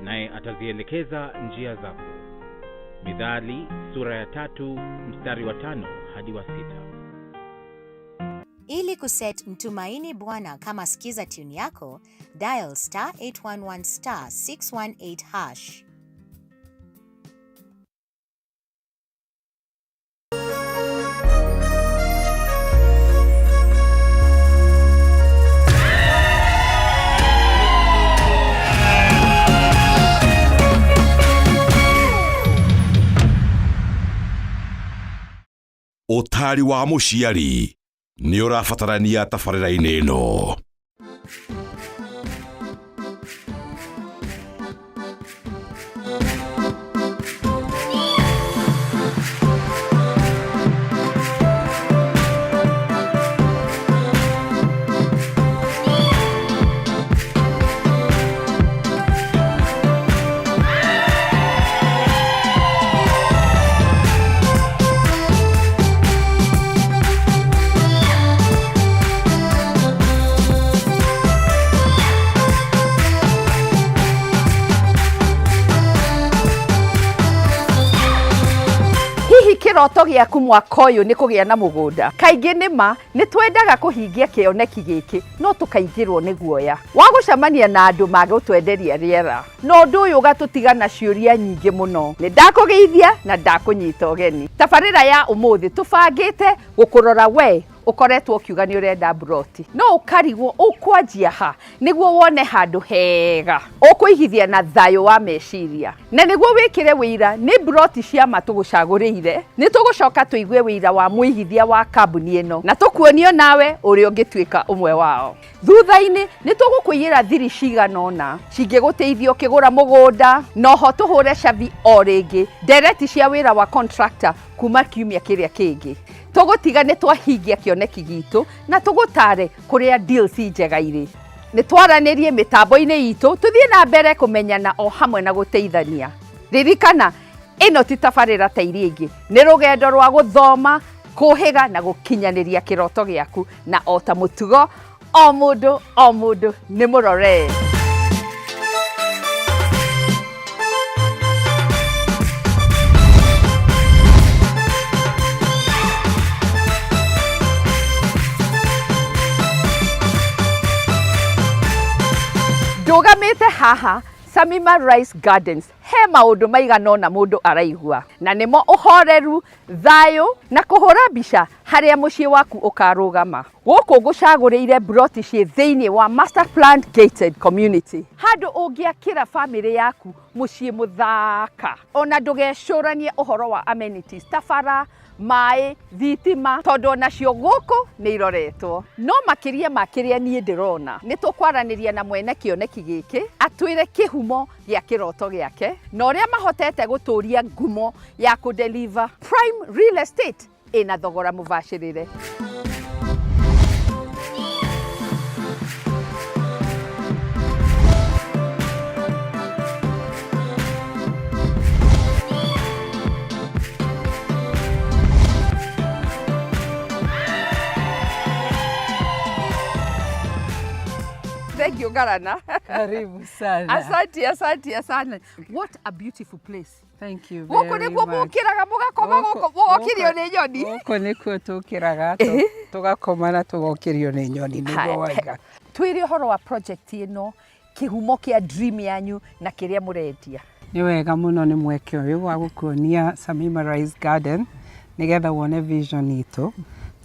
naye atazielekeza njia zako. Mithali sura ya 3 mstari wa 5 hadi wa 6. Ili kuset Mtumaini Bwana kama skiza tune yako, dial star 811 star 618 hash. Ũtaari wa mũciari nĩ ũrabatarania tabarĩra-inĩ ĩno. Hihi kiroto gĩaku mwaka ũyũ nĩ kũgĩa na mũgũnda? Kaingĩ nĩ ma nĩ twendaga kũhingia kĩoneki gĩkĩ no tũkaingĩrwo nĩ guoya wa gũcemania na andũ magũtwenderia rĩera, na ũndũ ũyũ ũgatũtiga na ciũria nyingĩ mũno. Nĩ ndakũgeithia na ndakũnyita ũgeni tabarĩra ya ũmũthĩ. Tũbangĩte gũkũrora we ũkoretwo ũkiuga nĩ ũrenda mburoti no ũkarigwo ũkwanjia ha nĩguo wone handũ hega ũkũigithia na thayũ wa meciria, na nĩguo wĩkĩre wĩira nĩ mburoti cia ma tũgũcagũrĩire. Nĩ tũgũcoka tũigue wĩira wa mũigithia wa kambuni ĩno na tũkuonio nawe ũrĩa ũngĩtuĩka ũmwe wao. Thutha-inĩ nĩ tũgũkũiyĩra thiri cigana ũna cingĩgũteithia ũkĩgũra mũgũnda, noho tũhũre cabi o rĩngĩ ndereti cia wĩra wa contractor kuma kiumia kĩrĩa kĩngĩ. Tũgũtiga nĩ twahingia kĩoneki gitũ na tũgũtare kũrĩa deals njega irĩ. Nĩ twaranĩrie mĩtambo-inĩ itũ, tũthiĩ na mbere kũmenyana o hamwe na gũteithania. Ririkana, ĩno ti tabarĩra ta iria ingĩ, nĩ rũgendo rwa gũthoma, kũhĩga na gũkinyanĩria kĩroto gĩaku, na o ta mũtugo o mũndũ o mũndũ nĩ mũrore. Ndũgamĩte haha Samima Rice Gardens, he maũndũ maigana ũna mũndũ araigua, na nĩmo ũhoreru, thayũ na kũhũra mbica harĩa mũciĩ waku ũkarũgama. Gũkũ ngũcagũrĩire mburoti ciĩ thĩinĩ wa master planned gated community, handũ ũngĩakĩra bamĩrĩ yaku mũciĩ mũthaka. Ona ndũgecũranie ũhoro wa amenities ta bara, maĩ, thitima, tondũ onacio gũkũ nĩ iroretwo. No makĩria ma kĩrĩa niĩ ndĩrona, nĩ tũkwaranĩria na mwene kĩoneki gĩkĩ atwĩre kĩhumo gĩa kĩroto gĩake na ũrĩa mahotete gũtũria ngumo ya kũdeliver prime real estate ĩna thogora mũbacĩrĩre. Thank you, Garana. Karibu sana. Asante, asante sana. What a beautiful place. Thank you Gũkũ very nĩkuo much. mũkĩraga mũgakoma gũkũ mũgokĩrio nĩ nyoni. Gũkũ nĩkuo tũkĩraga tũgakoma na tũgokĩrio nĩ nyoni nĩguo waiga. Twĩre ũhoro wa project ĩno, kĩhumo kĩa dream yanyu na kĩrĩa mũrendia. Nĩ wega mũno nĩ mweke ũyũ wa gũkuonia Samima Rice Garden nĩgetha wone vision itũ,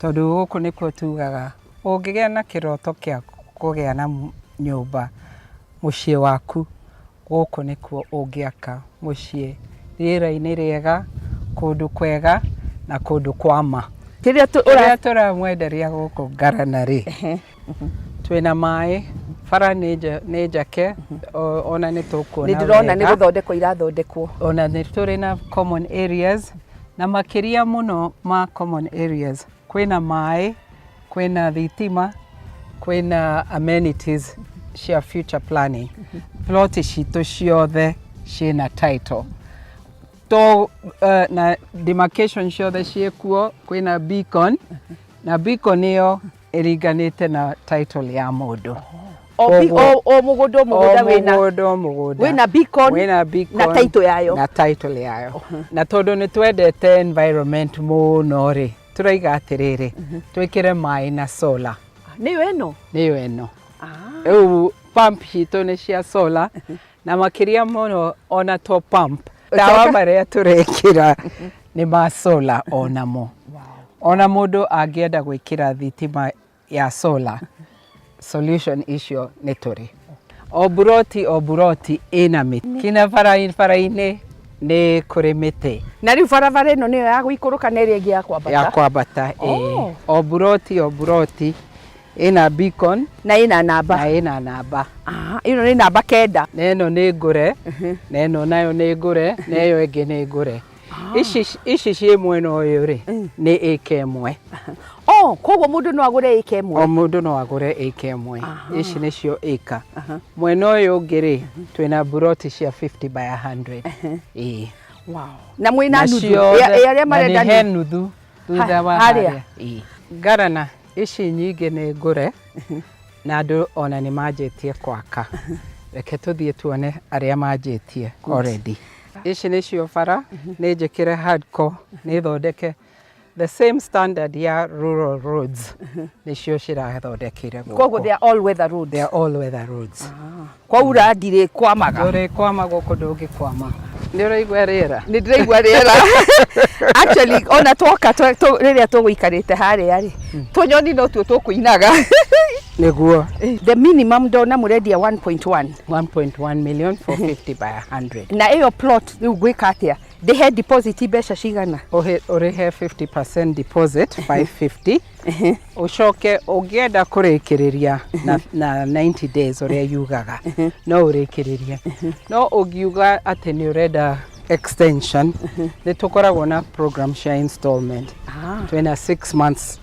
tondũ gũkũ nĩkuo tugaga ũngĩgĩa na kĩroto kĩa kũgĩa na nyũmba mũciĩ waku, gũkũ nĩkuo ũngĩaka mũciĩ rĩera-inĩ rĩega, kũndũ kwega na kũndũ kwa ma. Kĩrĩa Kĩrĩa tũramwenderia gũkũ Ngarana rĩ, twĩna maĩ, bara nĩ njake, ona nĩ tũkuona Nĩ ndĩrona nĩ wega. gũthondekwo irathondekwo. Ona nĩ tũrĩ na common areas, na makĩria mũno ma common areas kwĩna maĩ, kwĩna thitima, kwĩna amenities cia future planning. Plot citũ ciothe ciĩna title to na demarcation ciothe ciĩkuo. Kwĩna beacon, na beacon ĩyo ĩringanĩte na title ya mũndũ. O mũgũnda o mũgũnda wĩna mũgũnda o mũgũnda wĩna beacon, wĩna beacon na title yayo. Na title yayo. Na tondũ nĩ twendete environment mũno rĩ, tũraiga atĩrĩrĩ, twĩkĩre maĩ na solar. Nĩyo ĩno? Nĩyo ĩno. Rĩu pump citũ nĩ cia solar, na makĩria mũno ona to pump, tawa marĩa tũrekĩra nĩ ma solar onamo. Ona mũndũ angĩenda gwĩkĩra thitima ya solar solution, icio nĩ tũrĩ. O buroti o buroti ĩna mĩtĩ, kinya bara-inĩ nĩ kũrĩ mĩtĩ. Na rĩu barabara ĩno nĩyo ya gũikũrũka na ĩrĩa ĩngĩ ya kwambata? Ya kwambata, ĩĩ. Oh. O buroti o buroti ĩna beacon. Na ĩna namba. Na ĩna namba. Ah, ĩno nĩ namba 9. Na ĩno nĩ ngũre, na ĩno nayo nĩ ngũre, na ĩyo ĩngĩ nĩ ngũre. Ici ciĩ mwena ũyũ rĩ, nĩ ĩka 1. Oh, koguo mũndũ no agũre ĩka 1? O mũndũ no agũre ĩka 1. Ici nĩcio ĩka. Mwena ũyũ ũngĩ rĩ, twĩna buroti cia 50 by 100, ĩĩ. Wow. Na mwĩna nuthu? Ciothe- Ĩ arĩa na marenda nĩ he nuthu? nuthu thutha wa harĩa. harĩa. Ĩĩ. Ngarana ici nyingĩ nĩ ngũre, na andũ ona nĩ manjĩtie gwaka. Reke tũthiĩ tuone arĩa manjĩtie already. Ici nĩcio bara, nĩ njĩkĩre hardcore, nĩ thondeke the same standard ya rural roads, nĩcio cirathondekeire gũkũ. Koguo they are all weather roads? They are all weather roads. Kwaura ndirĩ kwamaga? Ndũrĩ kwama gũkũ, ndũngĩkwama. Nĩ ũraigua rĩera? Nĩ ndĩraigua rĩera. Actually, ona twoka rĩrĩa tũgũikarĩte harĩa rĩ, tũnyoni no tuo tũkũinaga. Nĩguo. The minimum ndona mũrendia 1.1. 1.1 million for 50 by 100. Na ĩyo plot rĩu ngwĩka atĩa? Ndĩhe deposit mbeca cigana? Ũrĩhe 50% deposit, 550, ũcoke ũngĩenda kũrĩkĩrĩria na 90 days ũrĩa yugaga, no ũrĩkĩrĩrie. No ũngiuga atĩ nĩ ũrenda extension, nĩ tũkoragwo na program cia installment. Twĩna 6 months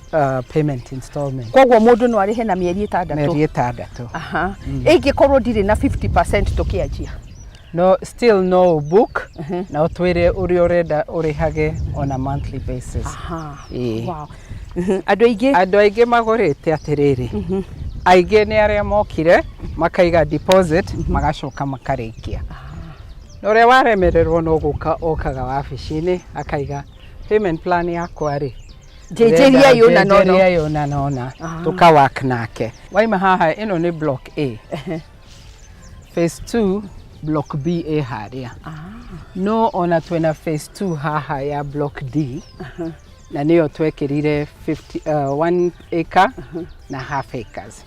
payment installment. Koguo mũndũ no arĩhe na mĩeri 6? Mĩeri 6. Aha. Ĩngĩkorwo ndirĩ na 50% tũkĩanjia? No, still no book na ũtwĩre ũrĩa ũrenda ũrĩhage on a monthly basis. Ĩĩ. Wow. Andũ aingĩ Andũ aingĩ magũrĩte atĩrĩrĩ, aingĩ nĩ arĩa mokire makaiga deposit, magacoka makarĩkia. Na ũrĩa waremererwo no gũka okaga wabici-inĩ akaiga payment plan yakwa rĩ, Njenjeria ũna na ũna. Njenjeria ũna na ũna, tũka work nake. Waima haha, ĩno nĩ block A, phase 2, block B ĩ harĩa. No ona twĩna phase 2 haha ya block D, na nĩyo twekĩrire 50, 1 acre na half acres.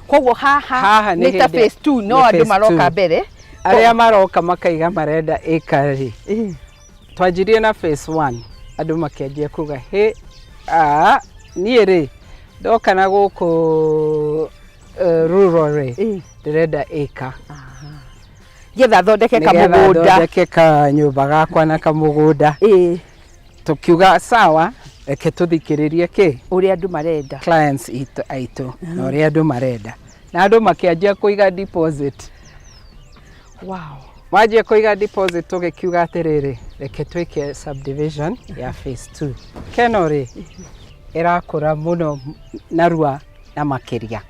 Koguo haha Haha nĩ nĩ ta phase 2, no nĩ andũ phase maroka two. mbere. Arĩa maroka makaiga marenda ĩka rĩ, twanjirie na phase 1, andũ makĩanjia kuga, "Hĩ, niĩ rĩ, ndoka na gũkũ rural rĩ, ndĩrenda ĩka getha thondeke nĩgetha kamũgũnda." Thondeke kanyũmba gakwa na kamũgũnda. Tũkiuga sawa, reke tũthikĩrĩrie kĩ ũrĩa andũ marenda. Clients aitũ na ũrĩa andũ marenda, na andũ makĩanjia kũiga deposit. Manjia kũiga deposit, tũgĩkiuga atĩrĩrĩ, reke twĩke subdivision ya phase 2. Keno rĩ, ĩrakũra mũno narua na makĩria,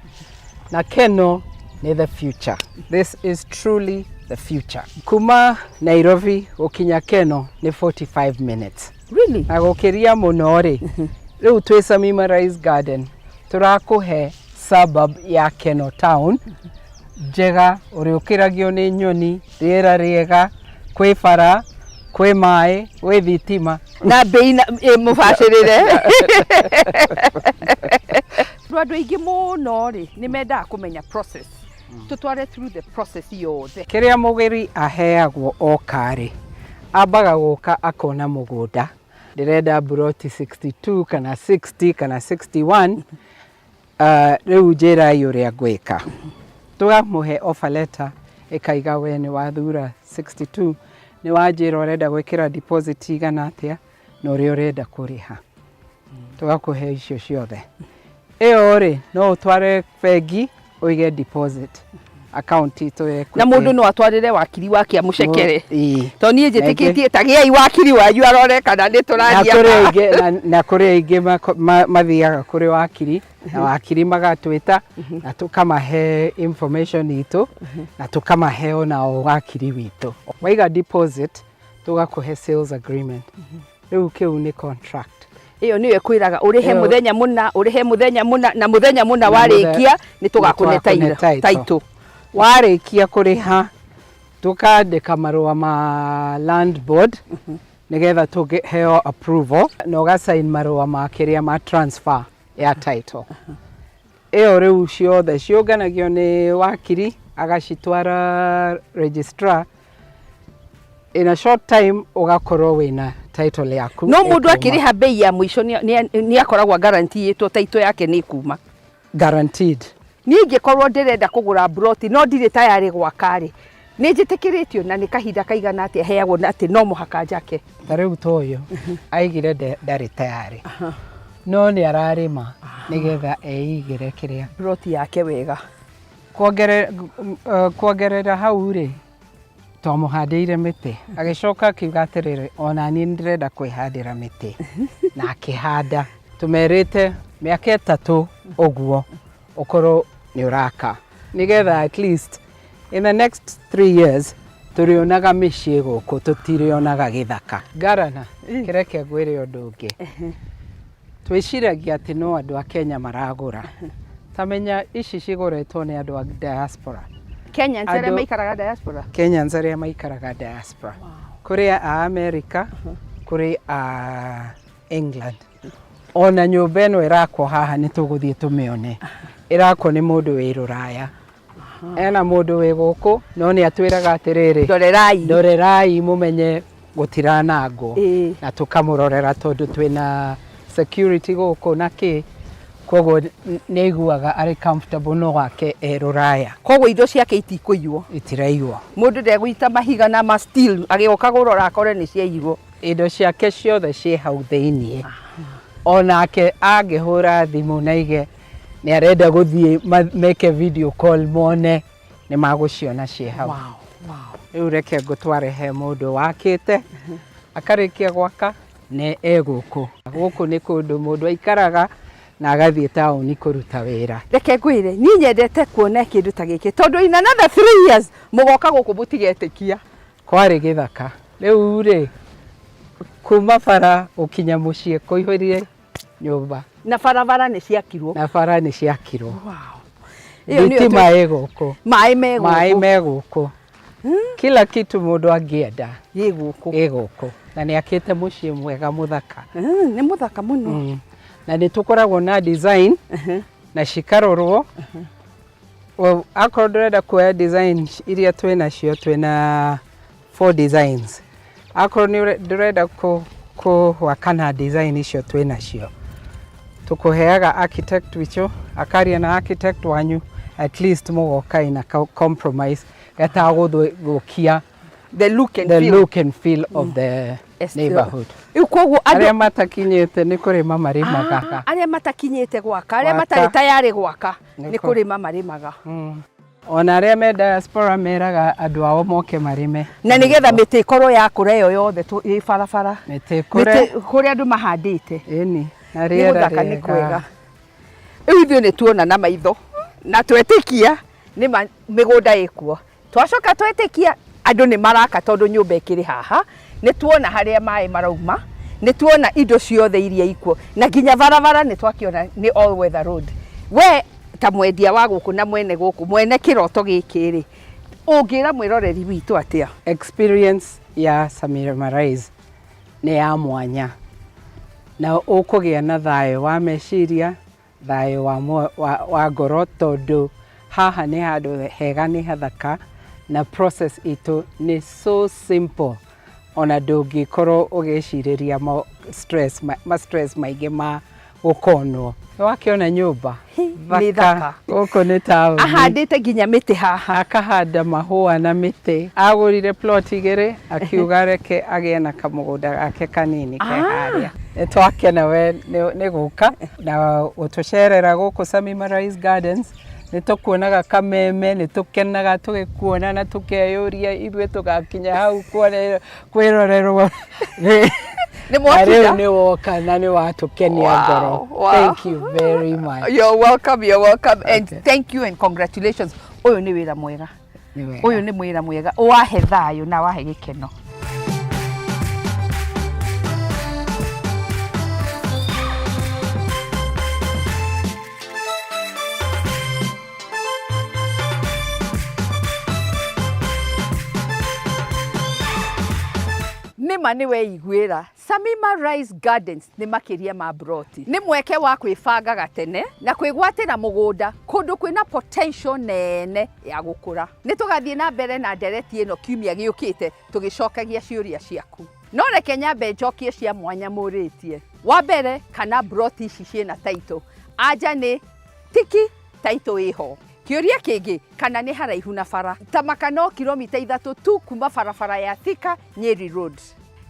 na Keno nĩ the future. This is truly the future. Kuma Nairobi gũkinya Keno nĩ 45 minutes. Really? Na gũkĩria mũno rĩ, rĩu twĩ Samima Rise Garden tũrakũhe suburb ya Keno town njega, ũrĩũkĩragio nĩ nyoni, rĩera rĩega, kwĩ bara, kwĩ maĩ, gwĩ thitima. Na mbei ĩ mũbacĩrĩre. Andũ aingĩ mũno rĩ, nĩ mendaga kũmenya process. Tũtware through the process yothe. Kĩrĩa mũgĩri aheagwo oka rĩ, ambaga gũka akona mũgũnda, ndĩrenda buroti 62 kana 60 kana 61, rĩu njĩrai ũrĩa ngwĩka. Tũgamũhe offer letter ĩkaiga we nĩ wathura 62, nĩ wanjĩra ũrenda gwĩkĩra deposit igana atĩa na ũrĩa ũrenda kũrĩha. Tũgakũhe icio ciothe. Ĩyo rĩ, no ũtware bengi ũige deposit. Account itũ ya Na Equity. mũndũ no atwarĩre wakiri wake amũcekere? Ĩĩ. To niĩ njĩtĩkĩtie tagĩai wakiri wanyu arore kana nĩ Na tũraria. kũrĩ aingĩ na kũrĩ aingĩ mathiaga kũrĩ wakiri na wakiri magatwĩta na tũkamahe information itũ na tũkamahe onao wakiri witũ. Waiga deposit, tũgakũhe sales agreement. Rĩu kĩu nĩ contract. Ĩyo nĩyo ĩkwĩraga ũrĩhe mũthenya mũna, ũrĩhe mũthenya mũna, na mũthenya mũna Na warĩkia nĩ tũgakũne nĩ tũgakũne title. Title. Warĩkia kũrĩha, tũkandĩka marũa ma land board nĩgetha tũheo approval na ũgasign marũa ma kĩrĩa ma transfer ya title ĩyo. Rĩu ciothe ciũnganagio nĩ wakiri, agacitwara registrar. In a short time ũgakorwo wĩna title yaku No mũndũ ĩkuma. Akĩrĩha bei ya mũico nĩ akoragwo guarantee-ĩtwo title yake nĩ ĩkuma? Guaranteed. Niĩ ingĩkorwo ndĩrenda kũgũra mburoti no ndirĩ tayarĩ gwaka rĩ, nĩ njĩtĩkĩrĩtio? Na nĩ kahinda kaigana atĩa heagwo na atĩ no mũhaka njake? Ta rĩu ta ũyũ aigire ndarĩ tayarĩ, no nĩ ararĩma nĩgetha eigĩre kĩrĩa mburoti yake wega. Kuongerera hau rĩ, twamũhandĩire mĩtĩ, agĩcoka akiuga atĩrĩrĩ, ona niĩ nĩndĩrenda kwĩhandĩra mĩtĩ, na akĩhanda. Tũmerĩte mĩaka 3 ũguo ũkorwo nĩ ũraka, nĩgetha at least in the next 3 years tũrĩonaga mĩciĩ gũkũ, tũtirĩonaga gĩthaka ngarana. Kĩreke ngwĩre ũndũ ũngĩ. Twĩciragia atĩ no andũ a Kenya maragũra. Tamenya ici cigũrĩtwo nĩ andũ a diaspora. Kenyans arĩa maikaraga diaspora. Kenyans arĩa maikaraga diaspora. Kũrĩ a America, kũrĩ a England. Ona nyũmba ĩno ĩrakwo haha, nĩ tũgũthiĩ tũmĩone, ĩrakwo nĩ mũndũ wĩ rũraya, ena mũndũ wĩ gũkũ, no nĩ atwĩraga atĩrĩrĩ, ndorerai, ndorerai mũmenye gũtiranangwo. Na tũkamũrorera tondũ twĩna security gũkũ na kĩ, koguo nĩ aiguaga arĩ comfortable no wake e rũraya. Koguo indo ciake itikũiywo? Itiraiywo. Mũndũ ndegũita mahiga na ma steel agĩũka kũrora akore nĩ ciaiyirwo? Indo ciake ciothe ciĩ hau thĩiniĩ. Onake angĩhũra thimũ na ige nĩ arenda gũthiĩ meke video call mone, nĩ magũciona ciĩ hau. Rĩu reke ngũtware he mũndũ wakĩte akarĩkia gwaka nĩ e gũkũ. Gũkũ nĩ kũndũ mũndũ aikaraga na agathiĩ taũni kũruta wĩra. Reke ngwĩre, niĩ nyendete kuona kĩndũ ta gĩkĩ tondũ in another 3 years mũgoka gũkũ mũtigetĩkia. Kwarĩ gĩthaka. Rĩu rĩ, kuma bara gũkinya mũciĩ kũihũrire nyũmba. Na barabara nĩ ciakirwo? Na bara nĩ ciakirwo. Ĩyo nĩyo Thitima ĩ gũkũ. Maĩ me Maĩ gũkũ? Me gũkũ. Kila kitu mũndũ angĩenda gĩ gũkũ. Ĩ gũkũ, na nĩ akĩte mũciĩ mwega mũthaka. Nĩ mũthaka mũno. Na nĩ tũkoragwo na design na cikarorwo. Well, akorwo ndũrenda kuoya design iria twĩ nacio, twĩna four designs. Akorwo nĩ ndũrenda kũgwaka na design icio twĩ nacio, tũkũheaga architect witũ akaria na architect wanyu, at least mũgoka ina compromise gatagũthũkia the look and the feel. Look and feel of the neighborhood. Rĩu koguo andũ arĩa matakinyĩte nĩ kũrĩma marĩmaga. Ah, arĩa matakinyĩte gwaka, arĩa Gwaka. matarĩ tayarĩ gwaka Nĩ nĩ kũrĩma marĩmaga. Ona arĩa me diaspora meraga andũ ao moke marĩme. Na nĩgetha mĩtĩ ĩkorwo yakũra ĩyo yothe ĩ barabara. Mĩtĩ ĩkũre. Mĩtĩ kũrĩa andũ mahandĩte. Ĩni, na Nĩ rĩera gũthaka, nĩ rĩega. kwega. Rĩu ithuĩ nĩ tuona na maitho na twetĩkia nĩ ma mĩgũnda ĩkuo. Twacoka twetĩkia andũ nĩ maraka tondũ nyũmba ĩkĩrĩ haha. Nĩ tuona harĩa maĩ marauma, nĩ tuona indo ciothe iria ikuo, na nginya barabara nĩ twakĩona nĩ all weather road. We ta mwendia wa gũkũ na mwene gũkũ, mwene kĩroto gĩkĩ rĩ, ũngĩra mwĩroreri witũ atĩa? Experience ya Samira Marais nĩ ya mwanya, na ũkũgĩa na thayũ wa meciria, thayũ wa ngoro, tondũ haha nĩ handũ hega, nĩ hathaka, na process itũ nĩ so simple, ona ndũngĩkorwo ũgĩcirĩria ma stress, ma stress maingĩ ma gũkonwo. Nĩwakĩona nyũmba Nĩ thaka. Gũkũ nĩ taũni. Ahandĩte nginya mĩtĩ haha. Akahanda mahũa na mĩtĩ. Agũrire plot 2, akiuga reke agĩe na kamũgũnda gake kanini ke harĩa. Nĩ twakena we nĩ gũka na gũtũcerera gũkũ Samima Rise Gardens. Nĩ tũkuonaga kameme, nĩ tũkenaga tũgĩkuona na tũkeyũria ithuĩ tũgakinya hau kwĩrorerwo. Nĩ Na mwakinya? rĩu nĩ woka na nĩ watũkenia ngoro. Thank you very much. You're welcome, you're welcome. And Okay. thank you and congratulations. Ũyũ nĩ wĩra mwega. Nĩ wega. Ũyũ nĩ wĩra mwega. Wahe thayũ na wahe gĩkeno. Nĩma nĩ weiguĩra Samima Rice Gardens nĩ makĩria ma broti, nĩ mweke wa kwĩbanga gatene na kwĩgwatĩra mũgũnda kũndũ kwĩna potential nene ya gũkũra. Nĩ tũgathiĩ na mbere na ndereti ĩno kiumia gĩũkĩte tũgĩcokagia ciũria ciaku, no reke nyambe njokie cia mwanya mũrĩtie. Wa mbere, kana broti ici ciĩna title? Anja nĩ tiki, title ĩho. Kĩũria kĩngĩ, kana nĩ haraihu na bara? Tamaka no kilomita 3 tu kuma barabara ya Thika Nyeri Road.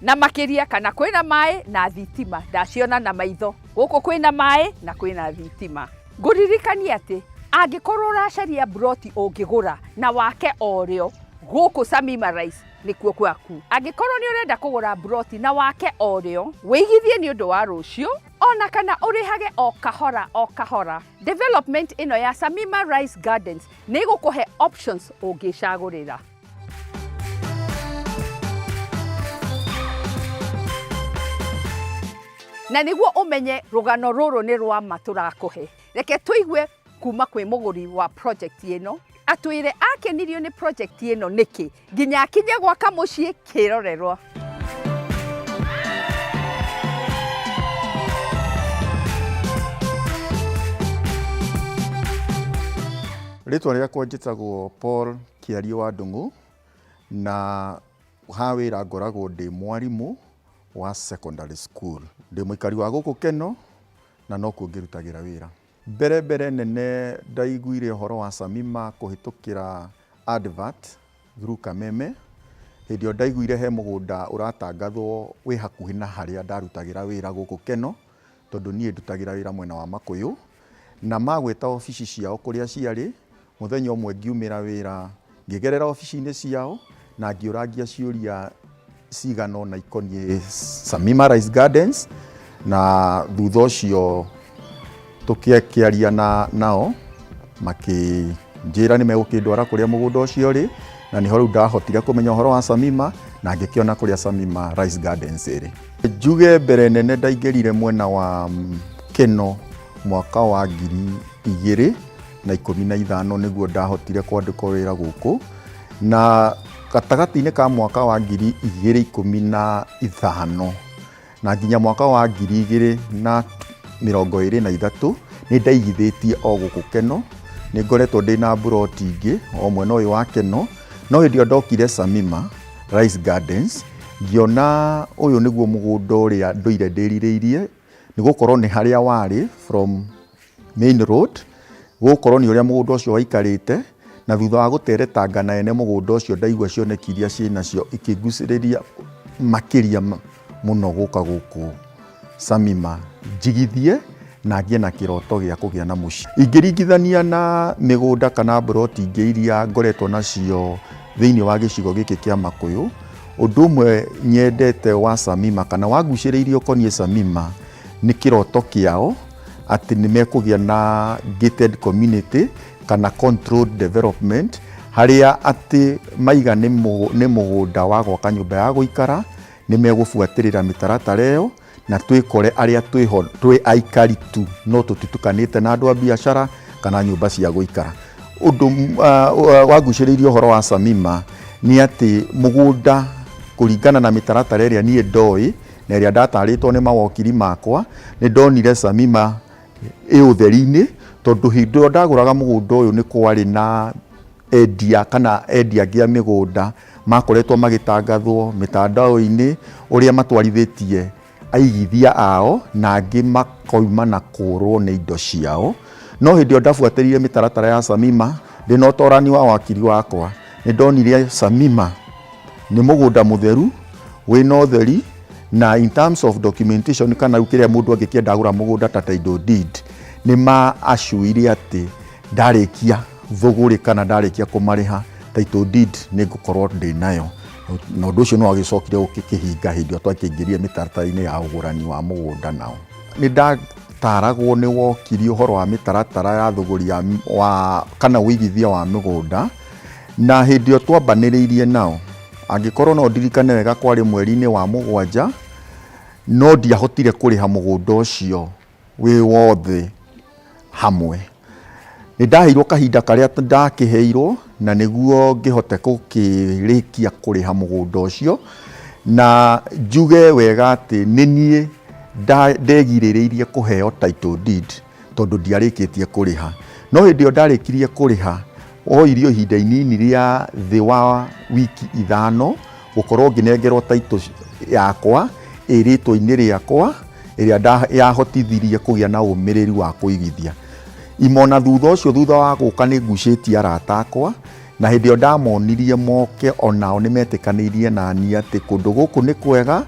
Na makĩria, kana kwĩna maĩ na thitima? Ndaciona na maitho, gũkũ kwĩna maĩ na kwĩna thitima. Ngũririkania atĩ angĩkorwo ũracaria broti ũngĩgũra na wake o rĩo, gũkũ Samima Rice nĩkuo gwaku. Angĩkorwo nĩ ũrenda kũgũra broti na wake o rĩo, wĩigithie nĩ ũndũ wa rũciũ, ona kana ũrĩhage o kahora o kahora, development ĩno ya Samima Rice Gardens nĩ ĩgũkũhe options ũngĩcagũrĩra. Na nĩguo ũmenye rũgano rũrũ nĩ rwa ma tũrakũhe, reke tũigue kuma kwĩ mũgũri wa project ĩno atwĩre akenirio nĩ project ĩno nĩkĩ nginya akinye gwaka mũciĩ kĩrorerwa. Rĩtwa rĩakwa njĩtagwo Paul Kĩario wa Ndung'u, na ha wĩra ngoragwo ndĩ mwarimũ wa secondary school. Ndĩ mũikari wa gũkũ Keno na nokuo ngĩrutagĩra wĩra. Mbere mbere nene ndaiguire ũhoro wa Samima kũhĩtũkĩra advert through Kameme. Hĩndĩ ĩyo ndaiguire he mũgũnda ũratangathwo wĩ hakuhĩ na harĩa ndarutagĩra wĩra gũkũ Keno, tondũ niĩ ndutagĩra wĩra mwena wa Makũyũ, na magwĩta obici ciao kũrĩa ciarĩ. Mũthenya ũmwe ngiumĩra wĩra, ngĩgerera obici-inĩ ciao na ngĩũrangia ciũria cigana ũna ikoniĩ Samima Rice Gardens, na thutha ũcio tũkĩaria na nao makĩnjĩra nĩ megũkĩndwara kũrĩa mũgũnda ũcio ũrĩ, na nĩho rĩu ndahotire kũmenya ũhoro wa Samima na ngĩkĩona kũrĩa Samima Rice Gardens ĩrĩ. Njuge mbere nene ndaingĩrire mwena wa Keno mwaka wa 2015, nĩguo ndahotire kwandĩkwo wĩra gũkũ, na gatagatĩ-inĩ ka mwaka wa 2015 na nginya mwaka wa 2023 nĩ ndaigithĩtie o gũkũ Keno. Nĩ ngoretwo ndĩna mburoti ingĩ o mwena ũyũ wa Keno, no hĩndĩ ĩyo ndokire Samima Rice Gardens ngĩona ũyũ nĩguo mũgũnda ũrĩa ndũire ndĩrirĩirie, nĩ gũkorwo nĩ harĩa warĩ from main road, gũkorwo nĩ ũrĩa mũgũnda ũcio waikarĩte. Na thutha wa gũteretanga na ene mũgũnda ũcio, ndaigua cioneki iria ciĩnacio ikĩngucĩrĩria makĩria mũno gũka gũkũ Samima njigithie na ngĩe na kĩroto gĩa kũgĩa na mũciĩ. Ingĩringithania na mĩgũnda kana mburoti ingĩ iria ngoretwo nacio thĩinĩ wa gĩcigo gĩkĩ kĩa Makũyũ, ũndũ ũmwe nyendete wa Samima kana wangucĩrĩirie ũkoniĩ Samima nĩ kĩroto kĩao atĩ nĩ mekũgĩa na gated community kana controlled development, harĩa atĩ maiga nĩ mũgũnda wa gwaka nyũmba ya gũikara, nĩ megũbuatĩrĩra mĩtaratara ĩyo na twĩkore arĩa twĩho twĩ aikari tu, no tũtitukanĩte na andũ a biacara kana nyũmba cia gũikara. Ũndũ wangucĩrĩirie ũhoro wa Samima nĩ atĩ mũgũnda kũringana na mĩtaratara ĩrĩa niĩ ndoĩ na ĩrĩa ndatarĩtwo nĩ mawokiri makwa, nĩ ndonire Samima ĩ ũtheri-inĩ, tondũ hĩndĩ ĩyo ndagũraga mũgũnda ũyũ nĩ kwarĩ na endia kana endia angĩ a mĩgũnda makoretwo magĩtangathwo mĩtandao-inĩ ũrĩa matwarithĩtie aigithia ao na angĩ makoima na kũrwo nĩ indo ciao. No hĩndĩ ĩyo ndabuatĩrĩire mĩtaratara ya Samima ndĩna ũtorani wa wakiri wakwa, nĩ ndonire Samima nĩ mũgũnda mũtheru wĩna ũtheri, na in terms of documentation kana rĩu kĩrĩa mũndũ angĩkĩenda agũra mũgũnda ta title deed, nĩ ma acuire atĩ Ndarĩkia thũgũrĩ kana ndarĩkia kũmarĩha, title deed nĩ ngũkorwo ndĩ nayo. Na ũndũ ũcio nĩ wagĩcokire ũkĩhinga hĩndĩ ĩyo twakĩingĩrire mĩtaratara-inĩ ya ũgũrani wa mũgũnda. Nao nĩ ndataragwo nĩ wokiri ũhoro wa mĩtaratara ya thũgũri ya wa kana ũigithia wa mĩgũnda, na hĩndĩ ĩyo twambanĩrĩirie nao, angĩkorwo no ndirikane wega, kwarĩ mweri-inĩ wa 7, no ndiahotire kũrĩha mũgũnda ũcio wĩ wothe hamwe. Nĩ ndaheirwo kahinda karĩa ndakĩheirwo na nĩguo ngĩhote gũkĩrĩkia kũrĩha mũgũnda ũcio. Na njuge wega atĩ nĩ niĩ ndegirĩrĩirie kũheo title deed tondũ ndiarĩkĩtie kũrĩha. No hĩndĩ ĩyo ndarĩkirie kũrĩha, oirio ihinda inini rĩa thĩ wa wiki 5 gũkorwo ngĩnengerwo title yakwa ĩ rĩtwa-inĩ rĩakwa, ĩrĩa yahotithirie kũgĩa na ũmĩrĩru wa kũigithia. Imona thutha ũcio, thutha wa gũka, nĩ ngucĩtie arata akwa, na hĩndĩ ĩyo ndamonirie moke, onao nĩ metĩkanĩirie nani atĩ kũndũ gũkũ nĩ kwega,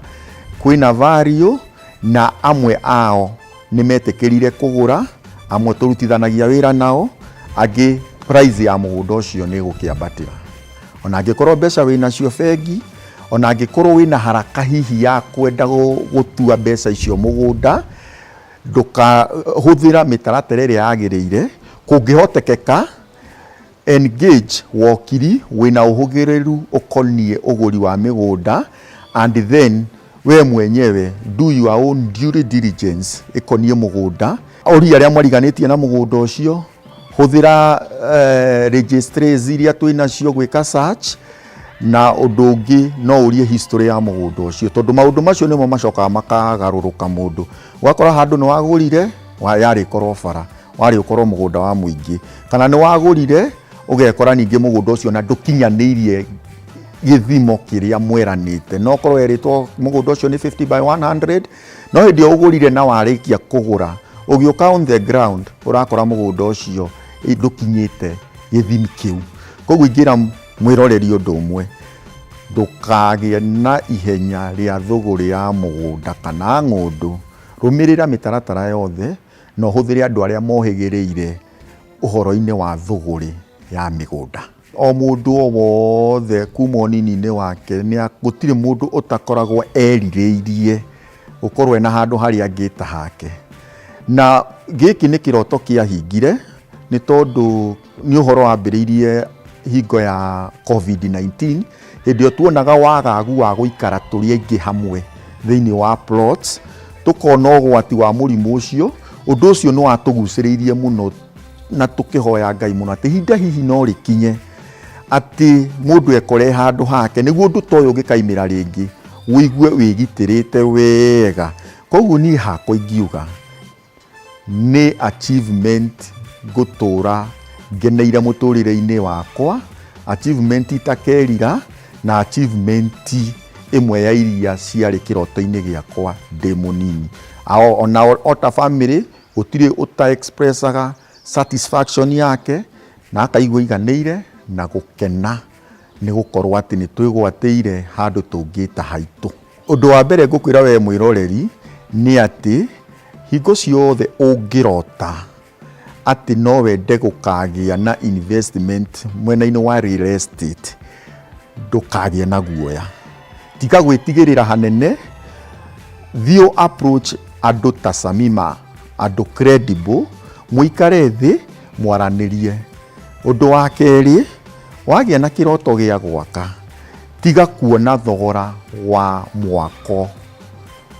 kwĩna value, na amwe ao nĩ metĩkĩrire kũgũra. Amwe tũrutithanagia wĩra nao, angĩ price ya mũgũnda ũcio nĩ gũkĩambatĩra. Ona angĩkorwo mbeca wĩnacio bengi, ona angĩkorwo wĩna haraka hihi ya kwenda gũtua mbeca icio mũgũnda, ndũkahũthĩra mĩtaratara ĩrĩa yagĩrĩire. Kũngĩhotekeka, engage wokiri wĩna ũhũgĩrĩru ũkoniĩ ũgũri wa mĩgũnda, and then we mwenyewe do your own due diligence ĩkoniĩ mũgũnda. Ũria arĩa mwariganĩtie na mũgũnda ũcio, hũthĩra registries iria twĩ nacio gwĩka search. Na ũndũ ũngĩ, no ũrie history ya mũgũnda ũcio, tondũ maũndũ macio nĩmo macokaga makagarũrũka. Mũndũ ũgakora handũ nĩ wagũrire yarĩ ĩkorwo bara, warĩ ũkorwo mũgũnda wa mũingĩ, kana nĩ wagũrire ũgekora ningĩ mũgũnda ũcio na ndũkinyanĩirie gĩthimo kĩrĩa mweranĩte. No korwo erĩtwo mũgũnda ũcio nĩ 50 by 100, no hĩndĩ ĩyo ũgũrire na warĩkia kũgũra, ũgĩũka on the ground ũrakora mũgũnda ũcio ndũkinyĩte gĩthimi kĩu. Koguo ingĩra mwĩroreri ũndũ ũmwe: ndũkagĩe na ihenya rĩa thũgũrĩ ya mũgũnda kana ng'ũndũ. Rũmĩrĩra mĩtaratara yothe na ũhũthĩre andũ arĩa mohĩgĩrĩire ũhoro-inĩ wa thũgũrĩ ya mĩgũnda. O mũndũ o wothe kuma ũnini-inĩ wake, gũtirĩ mũndũ ũtakoragwo erirĩirie gũkorwo ena handũ harĩa angĩta hake. Na gĩkĩ nĩ kĩroto kĩahingire, nĩ tondũ nĩ ũhoro wambĩrĩirie hingo ya COVID-19, hĩndĩ ĩyo tuonaga wagagu wa gũikara tũrĩ aingĩ hamwe thĩinĩ wa plots, tũkona ũgwati wa mũrimũ ũcio. Ũndũ ũcio nĩ watũgucĩrĩirie mũno na tũkĩhoya Ngai mũno atĩ ihinda hihi no rĩkinye atĩ mũndũ ekore handũ hake, nĩguo ũndũ ta ũyũ ũngĩkaimĩra rĩngĩ ũigue wĩgitĩrĩte wega. Koguo niĩ hakwa ingiuga nĩ achievement ngũtũra ngeneire mũtũrĩre-inĩ wakwa, achievement itakerira, na achievement ĩmwe ya iria ciarĩ kĩroto-inĩ gĩakwa ndĩ mũnini. Ona o ta family, gũtirĩ ũta expressaga satisfaction yake na akaigua iganĩire na gũkena nĩ gũkorwo atĩ nĩ twĩgwatĩire handũ tũngĩta haitũ. Ũndũ wa mbere ngũkwĩra we mwĩroreri nĩ atĩ hingo ciothe ũngĩrota atĩ no wende gũkagĩa na investment mwena-inĩ wa real estate, ndũkagĩe na guoya, tiga gwĩtigĩrĩra hanene. Thiĩ approach andũ ta Samima, andũ credible, mũikare thĩ mwaranĩrie. Ũndũ wa kerĩ, wagĩa na kĩroto gĩa gwaka, tiga kuona thogora wa mwako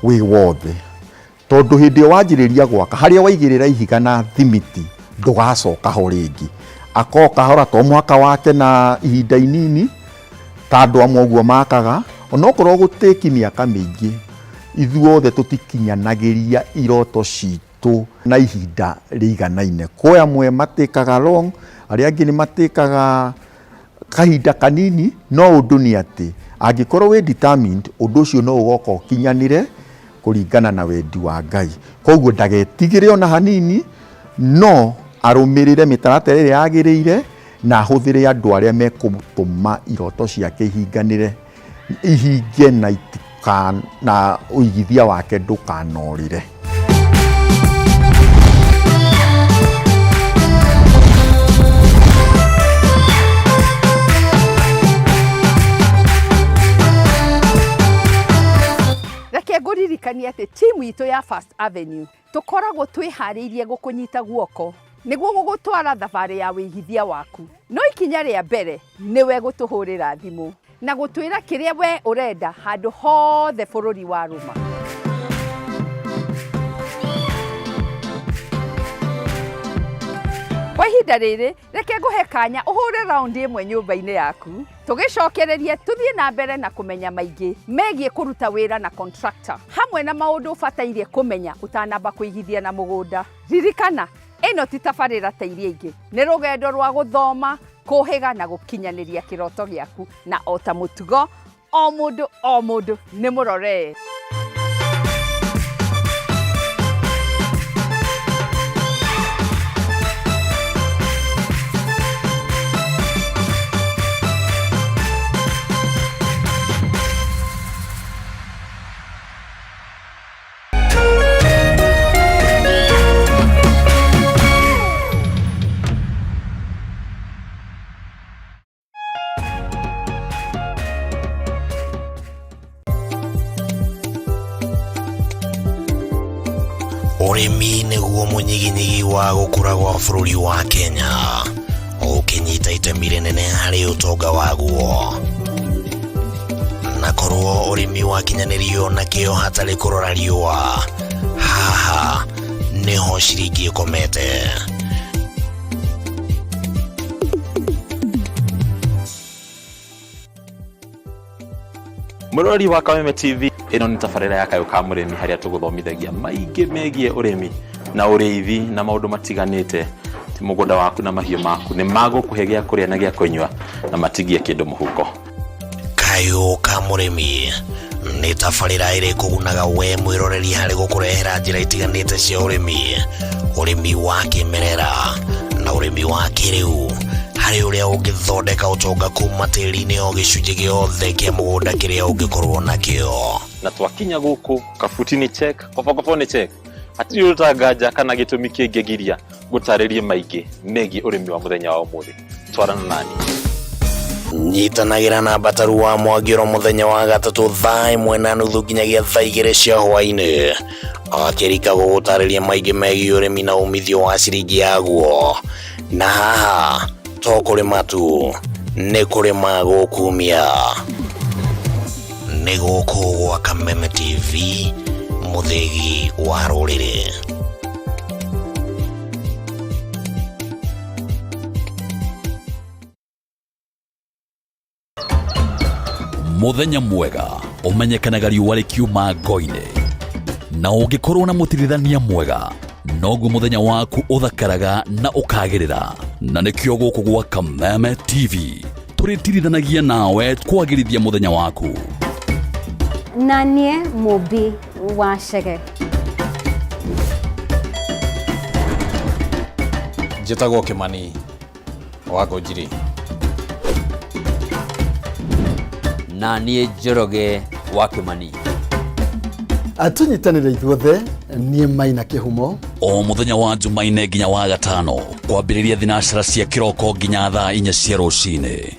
wĩ wothe, tondũ hĩndĩ ĩyo wanjĩrĩria gwaka, harĩa waigĩrĩra ihiga na thimiti ndũgacoka ho rĩngĩ. Ako kahora, to mũhaka wake na ihinda inini ta andũ amwe ũguo makaga, onokorwo gũtĩki mĩaka mĩingĩ. Ithuothe tũtikinyanagĩria iroto citũ na ihinda rĩiganaine. Kwĩ amwe matĩkaga long, arĩa angĩ nĩ matĩkaga kahinda kanini. No ũndũ nĩ atĩ angĩkorwo wĩ determined, ũndũ ũcio no ũgoka ũkinyanĩre kũringana na wendi wa Ngai. Koguo ndagetigĩre ona hanini, no arũmĩrĩre mĩtaratara ĩrĩa yagĩrĩire na ahũthĩre andũ arĩa mekũtũma iroto ciake ihinganĩre, ihinge na itika na ũigithia wake ndũkanorĩre. Ngũkũririkania atĩ timu itũ ya First Avenue tũkoragwo twĩharĩirie gũkũnyita guoko nĩguo gũgũtwara thabarĩ ya wĩigithia waku. No ikinya rĩa mbere nĩwe gũtũhũrĩra thimũ na gũtwĩra kĩrĩa we ũrenda handũ hothe bũrũri wa rũma. Kwa ihinda rĩrĩ reke ngũhe kanya ũhũre raundi ĩmwe nyũmba-inĩ yaku, tũgĩcokererie tũthiĩ na mbere na kũmenya maingĩ megiĩ kũruta wĩra na contractor hamwe na maũndũ ũbataire kũmenya ũtanamba kũigithia na mũgũnda. Ririkana, ĩno ti tabarĩra ta iria ingĩ, nĩ rũgendo rwa gũthoma, kũhĩga na gũkinyanĩria kĩroto gĩaku, na o ta mũtugo o mũndũ o mũndũ nĩ mũroree. Ũrĩmi nĩguo mũnyiginyigi wa gũkũra gwa bũrũri wa Kenya, ũkĩnyita itemi rĩnene harĩ ũtonga waguo. Na korwo ũrĩmi wakinyanĩrio na kĩo hatarĩ kũrora riũa, haha nĩho ciringi ĩkomete. Mũrori wa Kameme TV, ĩno nĩ tabarĩra ya Kayũ ka Mũrĩmi harĩa tũgũthomithagia maingĩ megiĩ ũrĩmi na ũrĩithi na maũndũ matiganĩte. Ti mũgũnda waku na mahiũ maku nĩ magũkũhe gĩa kũrĩa na gĩa kũnyua na matigie kĩndũ mũhuko. Kayũ ka Mũrĩmi nĩ tabarĩra ĩrĩ kũgunaga we mwĩroreri harĩ gũkũrehera njĩra itiganĩte cia ũrĩmi, ũrĩmi wa kĩmerera na ũrĩmi wa kĩrĩu, harĩ ũrĩa ũngĩthondeka ũtonga kuma tĩri-inĩ o gĩcunjĩ gĩothe kĩa mũgũnda kĩrĩa ũngĩkorwo nakĩo. Na twakinya gũkũ kabuti nĩ check, kobokobo nĩ check, hatirĩ ũtanganja kana gĩtũmi kĩngĩgiria gũtarĩrie maingĩ megiĩ ũrĩmi wa mũthenya wa ũmũthĩ. Twarana nani. Nyitanagĩra na Mbataru wa Mwangĩro mũthenya wa gatatũ thaa 1:30 nginyagia thaa 2 cia hwaĩ-inĩ, akĩrika gũgũtarĩria maingĩ megiĩ ũrĩmi na umithio wa ciringi yaguo. Na haha to kũrĩma tu, nĩ kũrĩma gũkumia. Nĩ gũkũ gwa Kameme TV, mũthĩgi wa rũrĩrĩ. Mũthenya mwega ũmenyekanaga riũa rĩkiuma ngo-inĩ, na ũngĩkorwo na mũtirithania mwega noguo mũthenya waku ũthakaraga na ũkagĩrĩra. Na nĩkĩo gũkũ gwa Kameme TV tũrĩtirithanagia nawe kwagĩrithia mũthenya waku. Na niĩ Mũmbi wa Chege. Njĩtagwo Kĩmani wa Ngũnjiri. Na niĩ Njoroge wa Kĩmani. Tũnyitanĩre ithuothe, niĩ Maina Kĩhumo. O mũthenya wa Jumaine nginya wa gatano kwambĩrĩria thinacara cia kĩroko nginya thaa 4 cia rũcinĩ.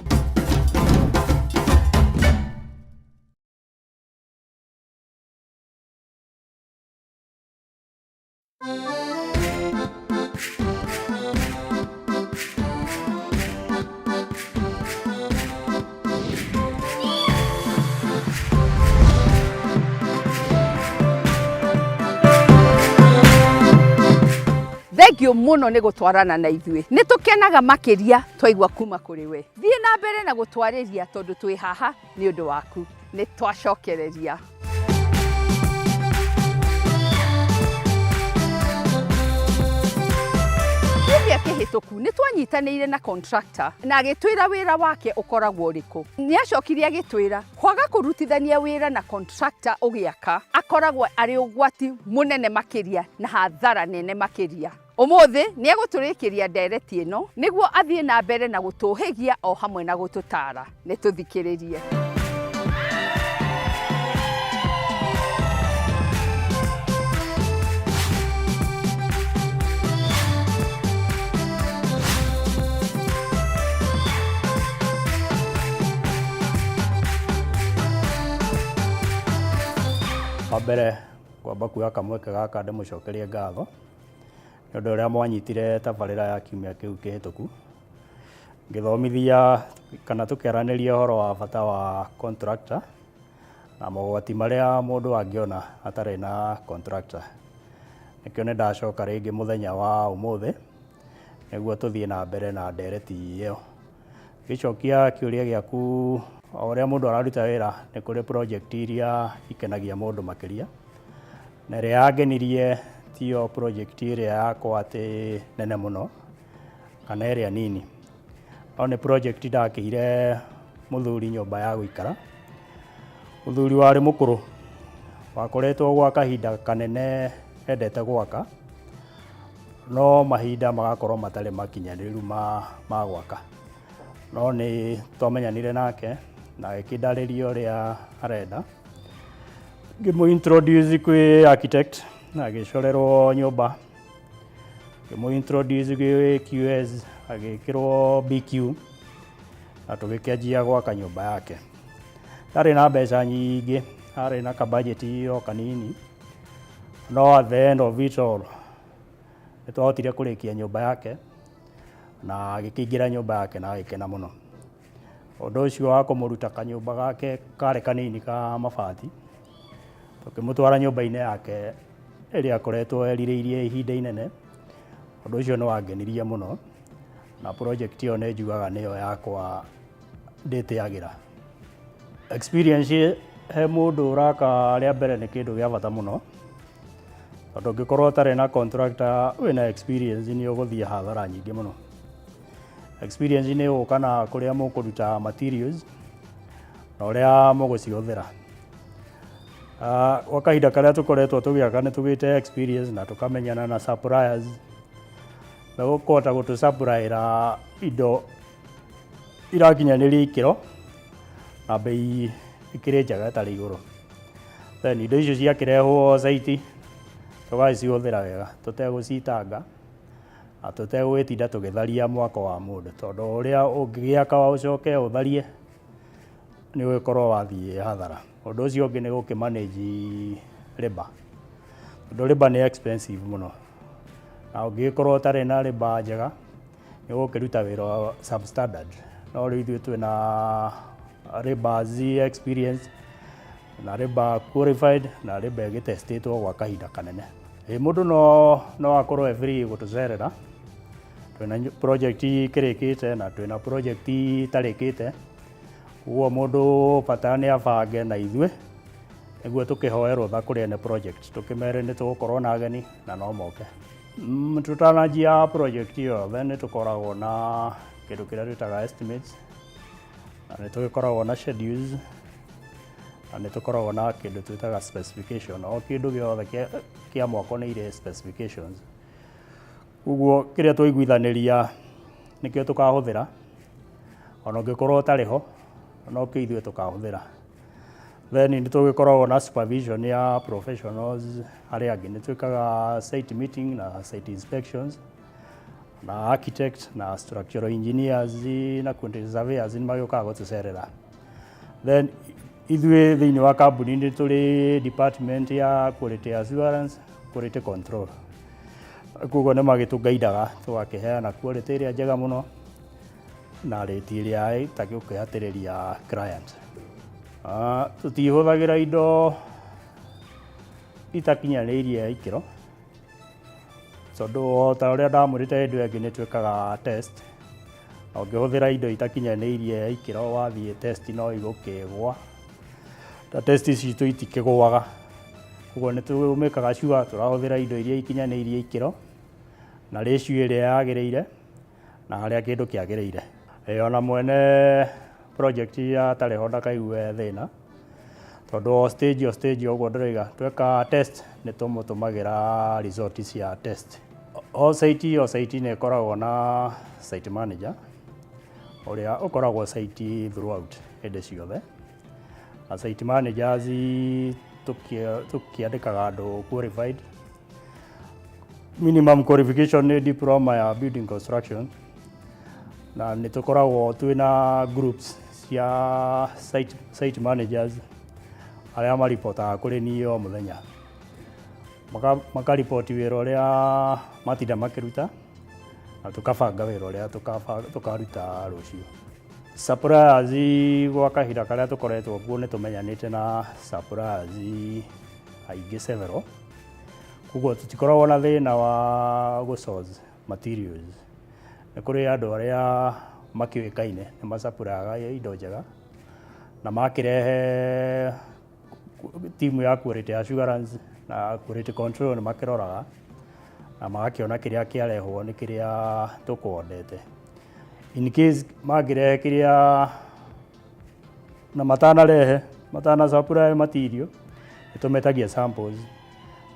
Thengio mũno nĩ gũtwarana na ithuĩ. Nĩ tũkenaga makĩria twaigua kuma kũrĩ we. Thiĩ na mbere na gũtwarĩria tondũ twĩ haha nĩ ũndũ waku. Nĩ twacokereria. Kiumia kĩhĩtũku nĩ twanyitanĩire na contractor na agĩtwĩra wĩra wake ũkoragwo ũrĩkũ. Nĩ acokire agĩtwĩra kwaga kũrutithania wĩra na contractor ũgĩaka akoragwo arĩ ũgwati mũnene makĩria na hathara nene makĩria. Ũmũthĩ nĩ egũtũrĩkĩria ndereti ĩno nĩguo athiĩ na mbere na gũtũhĩgia o hamwe na gũtũtara. Nĩ tũthikĩrĩrie. Wa mbere Ngwamba kuoya kamweke gaka ndĩmũcokerie ngatho nĩ ũndũ ũrĩa mwanyitire tabarĩra ya kiumia kĩu kĩhĩtũku ngĩthomithia kana tũkĩaranĩria ũhoro wa bata wa contractor na mogwati marĩa mũndũ angĩona atarĩ na contractor. Nĩkĩo nĩ ndacoka rĩngĩ mũthenya wa ũmũthĩ nĩguo tũthiĩ na mbere na ndereti ĩyo. Ngĩcokia kĩũria gĩaku, o ũrĩa mũndũ araruta wĩra nĩ kũrĩ project iria ikenagia mũndũ makĩria, na ĩrĩa yangenirie tiyo project ĩrĩa yakwa atĩ nene mũno kana ĩrĩa nini, no nĩ project ndakĩire mũthuri nyũmba ya gũikara, mũthuri warĩ mũkũrũ, wakoretwo gwa kahinda kanene endete gwaka, no mahinda magakorwo matarĩ makinyanĩru ma gwaka. No nĩ twamenyanire nake na agĩkĩndarĩria ũrĩa arenda, ngĩmũ introduce kwĩ architect na agĩcorerwo nyũmba, ngĩmũ introduce gwĩ QS agĩkĩrwo BQ na tũgĩkĩanjia gwaka nyũmba yake. Ndarĩ na mbeca nyingĩ, arĩ na kabajeti o kanini, no at the end of it all nĩ twahotire kũrĩkia nyũmba yake na agĩkĩingĩra nyũmba yake na agĩkena mũno. Ũndũ ũcio wa kũmũruta kanyũmba gake karĩ kanini ka mabati, tũkĩmũtwara nyũmba-inĩ yake ĩrĩa akoretwo erirĩirie ihinda inene, ũndũ ũcio nĩ wangenirie mũno na project ĩyo nĩ njugaga nĩyo yakwa ndĩtĩagĩra. Experience he mũndũ ũraka rĩa mbere nĩ kĩndũ gĩa bata mũno, tondũ ũngĩkorwo ũtarĩ na contractor wĩna experience nĩ ũgũthiĩ hathara nyingĩ mũno. Experience nĩ ĩgũka na kũrĩa mũkũruta materials na ũrĩa mũgũcihũthĩra. Gwa kahinda karĩa tũkoretwo tũgĩaka nĩ tũgĩte experience na tũkamenyana na suppliers megũkũhota gũtũ supply-ĩra indo irakinyanĩria ikĩro na bei ĩkĩrĩ njega ĩtarĩ igũrũ. Then indo icio ciakĩrehwo site tũgacihũthĩra wega tũtegũcitanga na tũtegũgĩtinda tũgĩtharia mwako wa mũndũ, tondũ ũrĩa ũngĩgĩaka ũcoke ũtharie nĩ ũgũkorwo wathiĩ hathara. Ũndũ ũcio ũngĩ nĩ gũkĩ manage labour, tondũ labour nĩ expensive mũno na ũngĩgĩkorwo ũtarĩ na labour njega nĩ ũgũkĩruta wĩra substandard. No rĩu ithuĩ twĩna labours experience na labour qualified na labour ĩgĩtestĩtwo gwa kahinda kanene. Ĩ mũndũ no akorwo e free gũtũcerera, twĩna project ikĩrĩkĩte na twĩna project itarĩkĩte, koguo mũndũ bata nĩ abange na ithuĩ nĩguo tũkĩhoe rũtha kũrĩ ene project tũkĩmere nĩ tũgũkorwo na ageni na no moke. Tũtananjia project yothe nĩ tũkoragwo na kĩndũ kĩrĩa twĩtaga estimates na nĩ tũgĩkoragwo na schedules na nĩ tũkoragwo na kĩndũ twĩtaga specification. O kĩndũ gĩothe kĩa mwako nĩ irĩ specifications. Koguo kĩrĩa twaiguithanĩria nĩkĩo tũkahũthĩra, ona ũngĩkorwo ũtarĩ ho no kĩo ithuĩ tũkahũthĩra. Then nĩ tũgĩkoragwo na supervision ya professionals arĩa angĩ, nĩ twĩkaga site meeting na site inspections na architect na structural engineers na quantity surveyors nĩ magĩũkaga gũtũcerera. Then ithuĩ thĩinĩ wa kambuni nĩ tũrĩ department ya quality assurance, quality control. Koguo nĩ magĩtũgaidaga tũgakĩheana quality ĩrĩa njega mũno na rate ĩrĩa ĩtagũkĩhatĩrĩria client. Tũtihũthagĩra indo itakinyanĩirie ikĩro, tondũ o ta ũrĩa ndamwĩrĩte hĩndĩ ĩyo ĩngĩ nĩ twĩkaga test, na ũngĩhũthĩra indo itakinyanĩirie ikĩro wathiĩ test no igũkĩgwa, na test citũ itikĩgũaga, koguo nĩ tũmĩkaga sure tũrahũthĩra indo iria ikinyanĩirie ikĩro na ratio ĩrĩa yagĩrĩire na harĩa kĩndũ kĩagĩrĩire. Ĩĩ ona mwene project atarĩ ho ndakaigue thĩna, tondũ o stage o stage ũguo ndĩroiga tweka test nĩ tũmũtũmagĩra result cia test. O site o site nĩ ĩkoragwo na site manager ũrĩa ũkoragwo site throughout hĩndĩ ciothe, na site managers tũkĩandĩkaga andũ qualified. Minimum qualification nĩ diploma ya building construction, na nĩ tũkoragwo twĩna groups cia site managers arĩa maripotaga kũrĩ niĩ o mũthenya. Makariboti wĩra ũrĩa matinda makĩruta na tũkabanga wĩra ũrĩa tũkaruta rũciũ. Suppliers gwa kahinda karĩa tũkoretwo kuo nĩ tũmenyanĩte na suppliers aingĩ several, koguo tũtikoragwo na thĩna wa gũ source materials. Nĩ kũrĩ andũ arĩa makĩũĩkaine nĩ macapuraga indo njega na makĩrehe timu ya quality assurance na quality control nĩ makĩroraga na magakĩona kĩrĩa kĩarehwo nĩ kĩrĩa tũkwendete. In case mangĩrehe kĩrĩa na matanarehe matana supply material, nĩ tũmetagia samples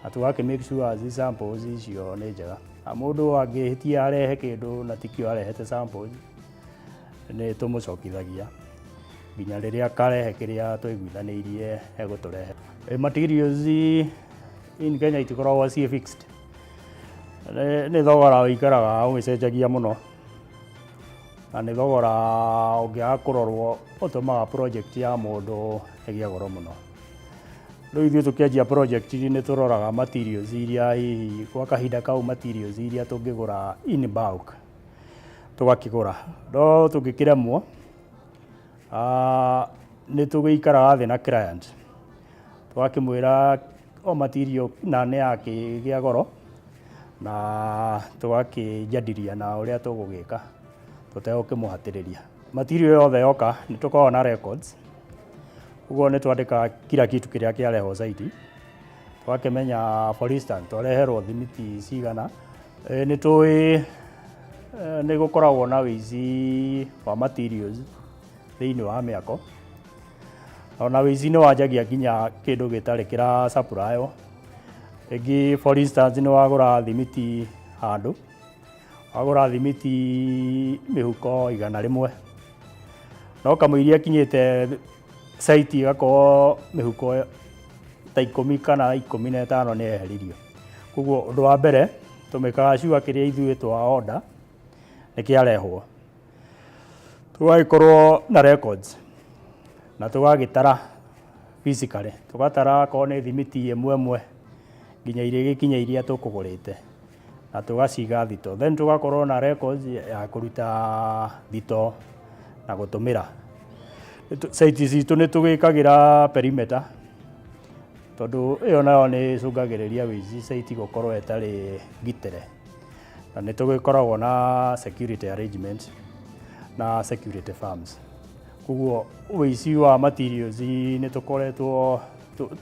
na tũgakĩ make sure samples icio nĩ njega. Na mũndũ angĩhĩtia arehe kĩndũ na tikĩo arehete samples, nĩ tũmũcokithagia nginya rĩrĩa akarehe kĩrĩa twaiguithanĩirie egũtũrehe. Materials in Kenya itikoragwo ciĩ fixed, nĩ thogora ũikaraga ũgĩcenjagia mũno na nĩ thogora ũngĩaga kũrorwo ũtũmaga project ya mũndũ ĩgĩe goro mũno. Rĩu ithuĩ tũkĩanjia project nĩ tũroraga materials iria hihi gwa kahinda kau materials iria tũngĩgũra in bulk tũgakĩgũra, no tũngĩkĩremwo nĩ tũgĩikaraga thĩ na client tũgakĩmwĩra o material na nĩ yakĩgĩa goro na tũgakĩjadilia na ũrĩa tũgũgĩka tũtegũkĩmũhatĩrĩria. Material yothe yoka nĩ tũkoragwo na records, ũguo nĩ twandĩkaga kila kitu kĩrĩa kĩarehwo site, tũgakĩmenya for instance twareherwo thimiti cigana. Nĩ tũĩ nĩ gũkoragwo na wĩici wa materials thĩinĩ wa mĩako, ona wĩici nĩ wanjagia nginya kĩndũ gĩtarĩ kĩra supply. Rĩngĩ for instance nĩ wagũra thimiti handũ, wagũra thimiti mĩhuko 100, no kamũiria ĩkinyĩte site ĩgakorwo mĩhuko ta 10 kana 15 nĩ yeheririo. Koguo ũndũ wa mbere tũmĩkaga sure kĩrĩa ithuĩ twa order nĩ kĩarehwo. Tũgagĩkorwo na records na tũgagĩtara physically, tũgatara akorwo nĩ thimiti ĩmwe ĩmwe nginya irĩgĩkinya iria tũkũgũrĩte na tũgaciga thitoo. Then tũgakorwo na records ya kũruta thitoo na gũtũmĩra. Site citũ nĩ tũgĩkagĩra perimeter tondũ ĩyo nayo nĩ ĩcũngagĩrĩria wĩici site gũkorwo ĩtarĩ ngitĩre, na nĩ tũgĩkoragwo na security arrangement na security firms. Koguo wĩici wa materials nĩ tũkoretwo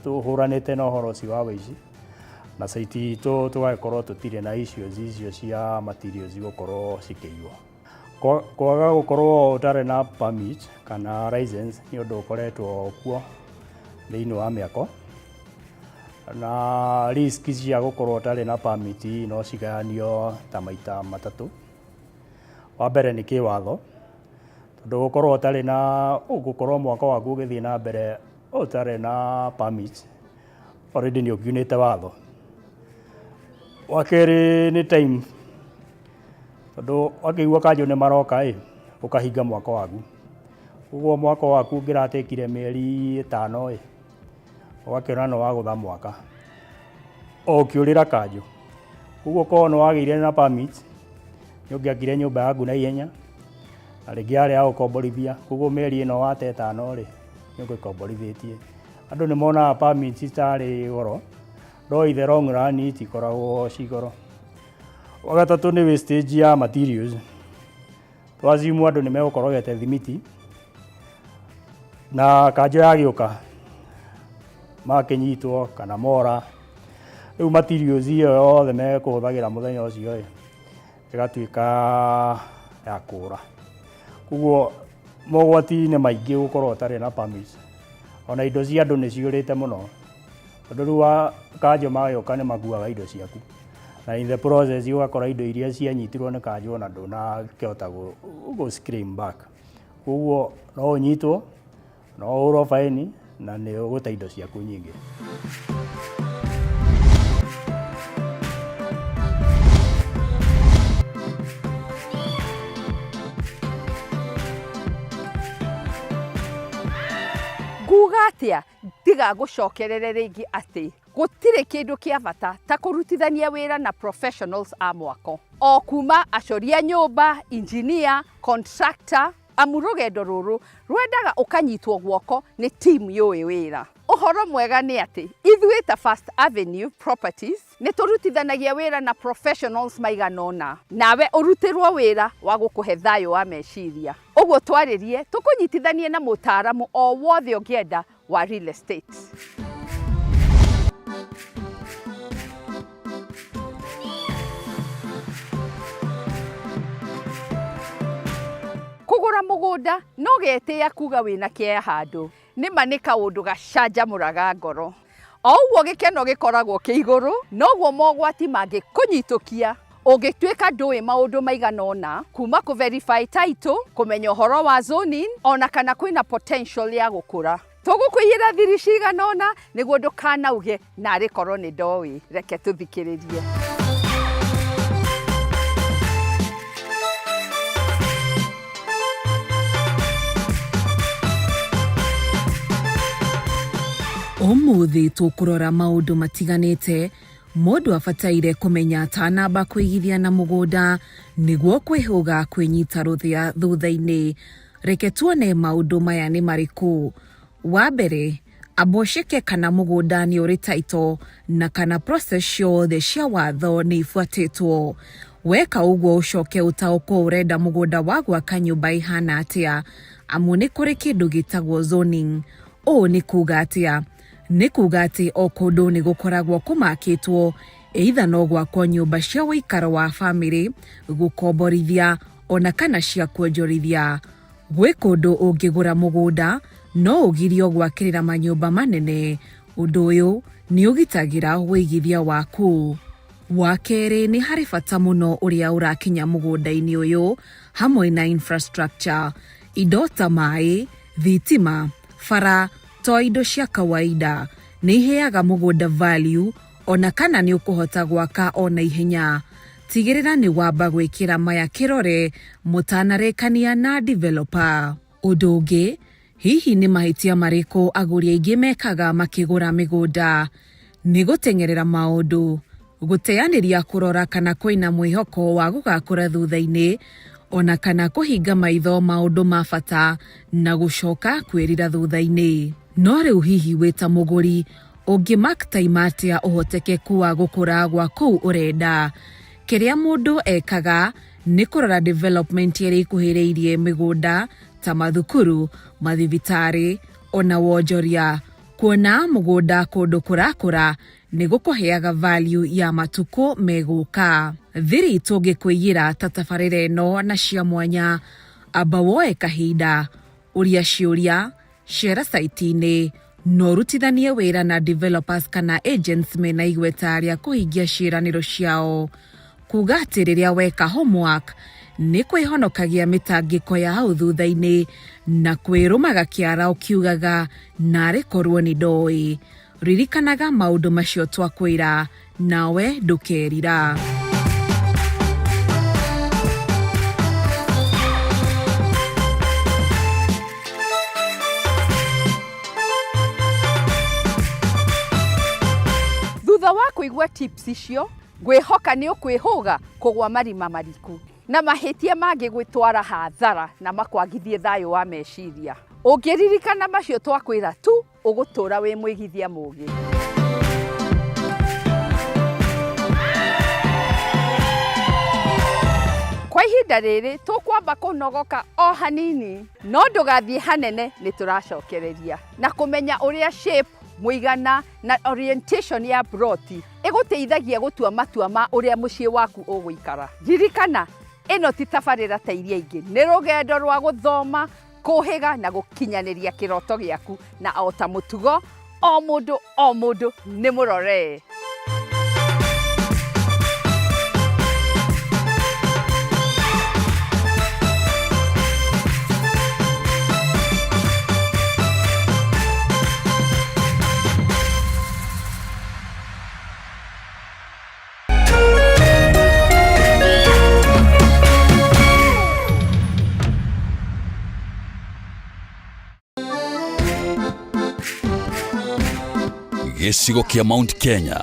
tũhũranĩte na ũhoro ũcio wa wĩici na site itũ tũgagĩkorwo tũtirĩ na issues icio cia materials gũkorwo cikĩiywo. Kwaga gũkorwo ũtarĩ na permit kana license nĩ ũndũ ũkoretwo kuo thĩinĩ wa mĩako, na risk cia gũkorwo ũtarĩ na permit no cigayanio ta maita matatũ. Wa mbere nĩ kĩwatho, tondũ gũkorwo ũtarĩ na gũkorwo mwako waku ũgĩthiĩ na mbere ũtarĩ na permit already nĩ ũkiunĩte watho. Wa kerĩ nĩ time, tondũ wakĩigua kanjũ nĩ maroka ĩ, ũkahinga mwako waku. Koguo mwako waku ũngĩratekire mĩeri 5 ĩ, ũgakĩona nĩ wagũtha mwaka o ũkĩũrĩra kanjũ. Koguo korwo nĩ wagĩire na permit nĩ ũngĩakire nyũmba yaku na ihenya na rĩngĩ yarĩ ya gũkomborithia, koguo mĩeri ĩno wate 5 rĩ, nĩ ũgĩkomborithĩtie. Andũ nĩ monaga permit tarĩ goro, no in the long run itikoragwo ci goro. Wa gatatũ nĩ wastage ya materials. Twa assume andũ nĩ megũkorogete thimiti na kanjũ yagĩũka makĩnyitwo kana mora, rĩu materials ĩyo yothe mekũhũthagĩra mũthenya ũcio ĩ, ĩgatuĩka ya kũra. Koguo mogwati nĩ maingĩ gũkorwo ũtarĩ na permit. Ona indo cia andũ nĩ ciũrĩte mũno, tondũ rĩu kanjũ magĩũka nĩ makuaga indo ciaku, na in the process ũgakora indo iria cianyitirwo nĩ kanjũ ona ndũnakĩhota gũ claim back. Koguo no ũnyitwo, no ũhũrwo baĩni na nĩ ũgũte indo ciaku nyingĩ. Nguga atĩa tiga ngũcokerere rĩngĩ atĩ Gũtirĩ kĩndũ kĩa bata ta kũrutithania wĩra na professionals a mwako. O kuma acori a nyũmba, engineer, contractor, amu rũgendo rũrũ rwendaga ũkanyitwo guoko nĩ team yũĩ wĩra. Ũhoro mwega nĩ atĩ ithuĩ ta First Avenue Properties nĩ tũrutithanagia wĩra na professionals maigana ũna, nawe ũrutĩrwo wĩra wa gũkũhe thayũ wa meciria. Ũguo twarĩrie tũkũnyitithanie na mũtaaramu o wothe ũngĩenda wa real estate. Kũgũra mũgũnda no getĩa kuga wĩna kĩea handũ. Nĩma nĩ kaũndũ gacanjamũraga ngoro. O ũguo gĩkeno gĩkoragwo kĩ igũrũ, noguo mogwati mangĩkũnyitũkia ũngĩtuĩka ndũĩ maũndũ maigana ũna, kuma kũ verify title, kũmenya ũhoro wa zoning, ona kana kwĩna potential ya gũkũra. Tũgũkũiyĩra thiri cigana ũna nĩguo ndũkanauge narĩ korwo nĩ ndoĩ. Reke tũthikĩrĩrie. Ũmũthĩ tũkũrora maũndũ matiganĩte mũndũ abataire kũmenya atanamba kũigithia na mũgũnda nĩguo kwĩhũga kwĩnyita rũthĩa thutha-inĩ. Reke tuone maũndũ maya nĩ marĩkũ. Wa mbere, amba ũceke kana mũgũnda nĩ ũrĩ title na kana process ciothe cia watho nĩ ibuatĩtwo. Weka ũguo ũcoke ũtaũkwo ũrenda mũgũnda wa gwaka nyũmba ĩhana atĩa, amu nĩ kũrĩ kĩndũ gĩtagwo zoning. Ũũ nĩ kuga atĩa? Nĩ kuga atĩ o kũndũ nĩ gũkoragwo kũmakĩtwo, either no gwakwo nyũmba cia ũikaro wa bamĩrĩ, gũkomborithia ona kana cia kuonjorithia. Gwĩ kũndũ ũngĩgũra mũgũnda no ũgirio gwakĩrĩra manyũmba manene. Ũndũ ũyũ nĩ ũgitagĩra ũigithia waku. Wa kerĩ, nĩ harĩ bata mũno ũrĩa ũrakinya mũgũnda-inĩ ũyũ hamwe na infrastructure. Indo ta maĩ, thitima, bara to indo cia kawaida, nĩ iheaga mũgũnda value ona kana nĩ ũkũhota gwaka o na ihenya. Tigĩrĩra nĩ wamba gwĩkĩra maya kĩrore mũtanarĩkania na developer. Ũndũ ũngĩ, hihi nĩ mahĩtia marĩkũ agũri aingĩ mekaga makĩgũra mĩgũnda? Nĩ gũteng'erera maũndũ, gũteanĩria kũrora kana kwĩna mwĩhoko wa gũgakũra thutha-inĩ, ona kana kũhinga maitho maũndũ ma bata na gũcoka kwĩrira thutha-inĩ. No rĩu hihi wĩ ta mũgũri ũngĩ mark time atĩa ũhotekeku wa gũkũra gwa kũu ũrenda? Kĩrĩa mũndũ ekaga nĩ kũrora development ĩrĩa ĩkuhĩrĩirie mĩgũnda ta mathukuru, mathibitarĩ ona wonjoria. Kuona mũgũnda kũndũ kũrakũra nĩ gũkũheaga value ya matukũ megũka. Thiri tũngĩkũiyĩra ta tabarĩra ĩno na cia mwanya, amba woe kahinda, ũria ciũria, cera site-inĩ, na ũrutithanie wĩra na developers kana agents mena igweta rĩa kũhingia ciĩranĩro ciao. Kuga atĩ rĩrĩa weka homework nĩ kwĩhonokagia mĩtangĩko ya hau thutha-inĩ na kwĩrũmaga kĩara ũkiugaga narĩ korwo nĩ ndoĩ. Ririkanaga maũndũ macio twakwĩra nawe ndũkerira. Thutha wa kũigua tips icio, ngwĩhoka nĩ ũkwĩhũga kũgwa marima mariku na mahĩtia mangĩgwĩtwara hathara na makwagithie thayũ wa meciria. Ũngĩririkana macio twakwĩra tu, ũgũtũra wĩ mũigithia mũgĩ. Kwa ihinda rĩrĩ tũkwamba kũnogoka o hanini, no ndũgathiĩ hanene, nĩ tũracokereria na kũmenya ũrĩa shape, mũigana na orientation ya ploti ĩgũteithagia gũtua matua ma ũrĩa mũciĩ waku ũgũikara. Ririkana, ĩno ti tabarĩra ta iria ingĩ, nĩ rũgendo rwa gũthoma, kũhĩga na gũkinyanĩria kĩroto gĩaku, na o ta mũtugo o mũndũ o mũndũ nĩ mũroree. Gĩcigo kĩa Mount Kenya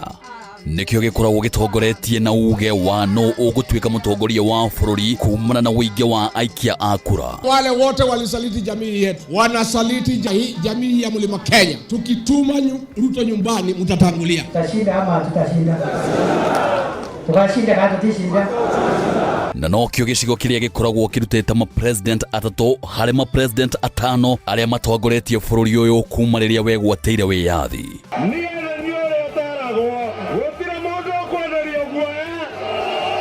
nĩkĩo gĩkoragwo gĩtongoretie na uge wa nũ ũgũtuĩka mũtongoria wa bũrũri kumana na ũingĩ wa aikia a kura. Wale wote walisaliti jamii yetu, wanasaliti jamii ya Mlima Kenya. Tukituma Ruto nyumbani, mtatangulia. Tutashinda ama hatutashinda? Tukashinda kana tutishinda? Na nokĩo gĩcigo kĩrĩa gĩkoragwo kĩrutĩte mapresident atatũ harĩ mapresident atano arĩa matongoretie bũrũri ũyũ kuma rĩrĩa wegwatĩire wĩyathi. Niĩ nĩ niĩ ũrĩa ũteragwo, gũtirĩ mũndũ ũkwenderio guoya,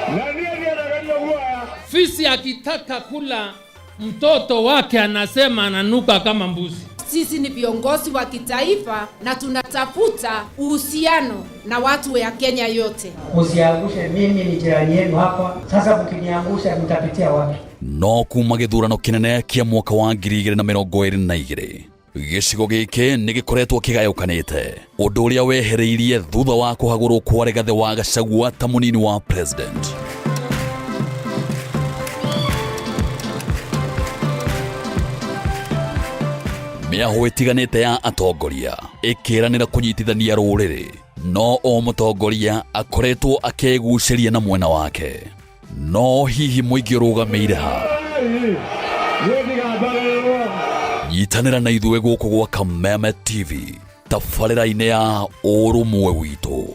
na niĩ ndiendagĩrio guoya. Fisi akitaka kula mtoto wake anasema ananuka kama mbuzi. Sisi ni viongozi wa kitaifa na tunatafuta uhusiano na watu ya Kenya yote. Usiangushe, mimi ni jirani yenu hapa. Sasa mkiniangusha mtapitia wapi? No kuma gĩthurano kĩnene kĩa mwaka wa 2022 gĩcigo gĩkĩ nĩ gĩkoretwo kĩgayũkanĩte, ũndũ ũrĩa wehereirie thutha wa kũhagũrwo kwa Rigathĩ wa Gachagua ta mũnini wa president. Mĩahũ ĩtiganĩte ya atongoria ĩkĩranĩra kũnyitithania rũrĩrĩ, no o mũtongoria akoretwo akĩgucĩria na mwena wake. No hihi mũingĩ ũrũgamĩire ha? Nyitanĩra na ithuĩ gũkũ gwa Kameme TV tabarĩra-inĩ ya ũrũmwe witũ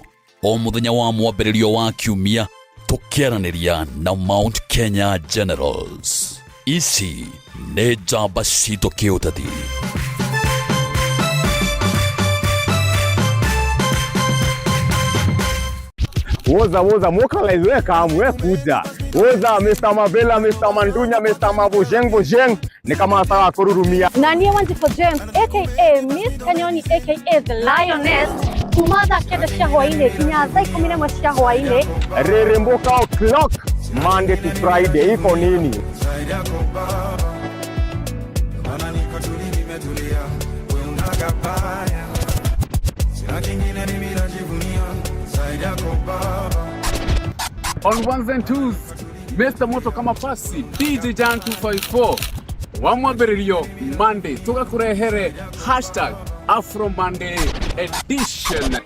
o mũthenya wa mwambĩrĩrio wa kiumia, tũkĩaranĩria na Mount Kenya Generals. Ici nĩ njamba citũ kĩũteti. Woza woza mokalize we kam we kuja. Woza Mr. Mabela, Mr. Mandunya, Mr. Mabojeng Bojeng ni kama nataka kururumia. Na niĩ Wanjikũ James aka Miss Kanyoni aka The Lioness kuma thaa 9 cia hwaĩ-inĩ nginya thaa 11 cia hwaĩ-inĩ. Reremboka o'clock Monday to Friday iko nini? On ones and twos, Mr. Moto kama pasi DJ Jan 254 wa mwambĩrĩrio Monday tũgakũrehere hashtag Afro Monday edition.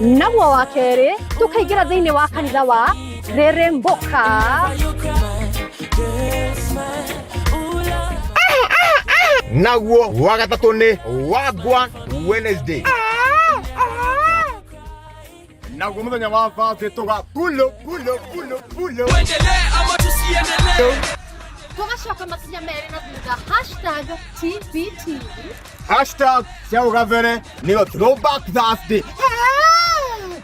Naguo wa kerĩ tũkaingĩra thĩinĩ wa kanitha wa Reremboka. Naguo wa gatatũ nĩ Wagwan Wednesday. Naguo mũthenya wa Thursday tũga pulo pulo pulo pulo. Tũgacoka makinya merĩ na thutha hashtag TBT. Hashtag cia ũgabere nĩyo Throwback Thursday.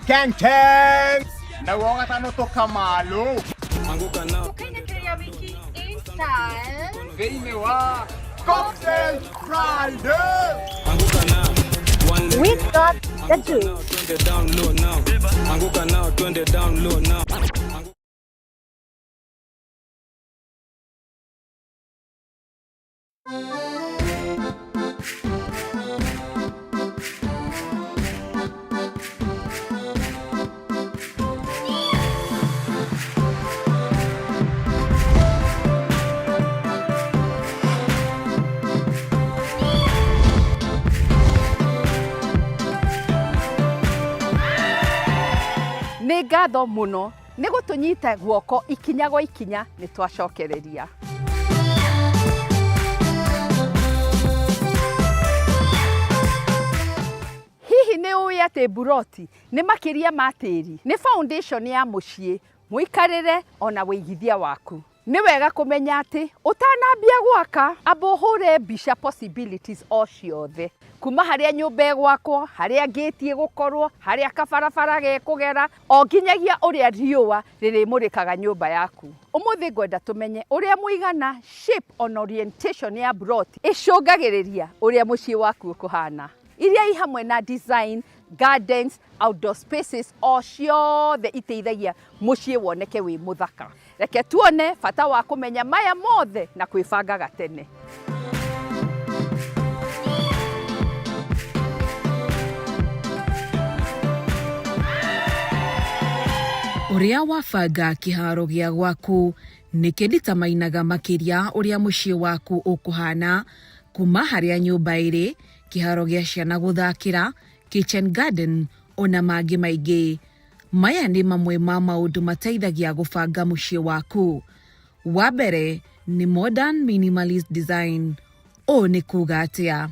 Ken Ken. Naguo wa gatano tũkamalo. Tũkainĩkĩria wiki in style thĩinĩ wa Cocktail Friday. We got the juice. Anguka nao twende down low now. Nĩ ngatho mũno nĩ gũtũnyita guoko ikinya gwa ikinya, nĩ twacokereria. Hihi nĩ ũĩ atĩ mburoti nĩ makĩria ma tĩri, nĩ foundation ya mũciĩ, mũikarĩre ona wĩigithia waku. Nĩ wega kũmenya atĩ ũtanambia gwaka, amba ũhũre mbica possibilities o ciothe, kuma harĩa nyũmba ĩgwakwo, harĩa ngĩtie gũkorwo, harĩa kabarabara gekũgera, o nginyagia ũrĩa riũa rĩrĩmũrĩkaga nyũmba yaku. Ũmũthĩ ngwenda tũmenye ũrĩa mũigana shape on orientation ya mburoti ĩcũngagĩrĩria ũrĩa mũciĩ waku ũkũhana, iria i hamwe na design, gardens, outdoor spaces o ciothe iteithagia mũciĩ woneke wĩ mũthaka. Reke tuone bata wa kũmenya maya mothe na kwĩbanga gatene. Ũrĩa wabanga kĩharo gĩa gwaku nĩ kĩnditamainaga makĩria ũrĩa mũciĩ waku ũkũhana, kuma harĩa nyũmba ĩrĩ, kĩharo gĩa ciana gũthakĩra, kitchen garden ona mangĩ maingĩ. Maya nĩ mamwe ma maũndũ mateithagia gũbanga mũciĩ waku. Wa mbere nĩ modern minimalist design. Ũũ nĩ kuga atĩa?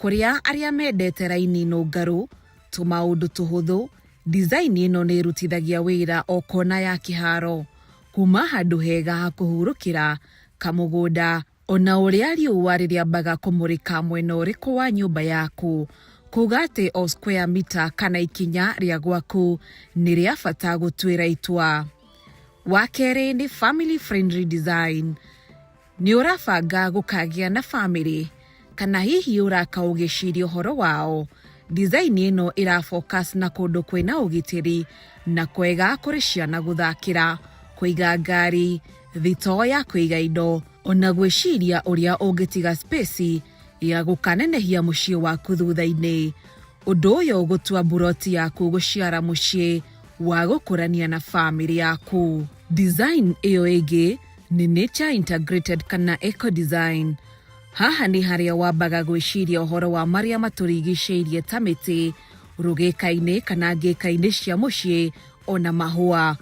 Kũrĩa arĩa mendete raini nũngarũ, tũmaũndũ tũhũthũ, design ĩno nĩ ĩrutithagia wĩra o kona ya kĩharo, kuma handũ hega ha kũhurũkĩra, kamũgũnda, ona ũrĩa riũa rĩrĩambaga kũmũrĩka mwena ũrĩkũ wa nyũmba yaku. Kuga atĩ o square meter kana ikinya rĩa gwaku nĩ rĩa bata gũtuĩra itua. Wa kerĩ nĩ family friendly design. Nĩ ũrabanga gũkagĩa na famĩlĩ? Kana hihi ũraka ũgĩciria ũhoro wao? Design ĩno ĩra focus na kũndũ kwĩna ũgitĩri na kwega kũrĩ ciana gũthakĩra, kũiga ngari, thitoo ya kũiga indo, ona gwĩciria ũrĩa ũngĩtiga space ya gũkanenehia mũciĩ waku thutha-inĩ. Ũndũ ũyũ ũgũtua mburoti yaku gũciara mũciĩ wa gũkũrania na famĩlĩ yaku. Design ĩyo ĩngĩ nĩ nature integrated kana eco design. Haha nĩ harĩa wambaga gwĩciria ũhoro wa marĩa matũrigicĩirie ta mĩtĩ, rũgĩka-inĩ kana ngĩka-inĩ cia mũciĩ ona mahũa.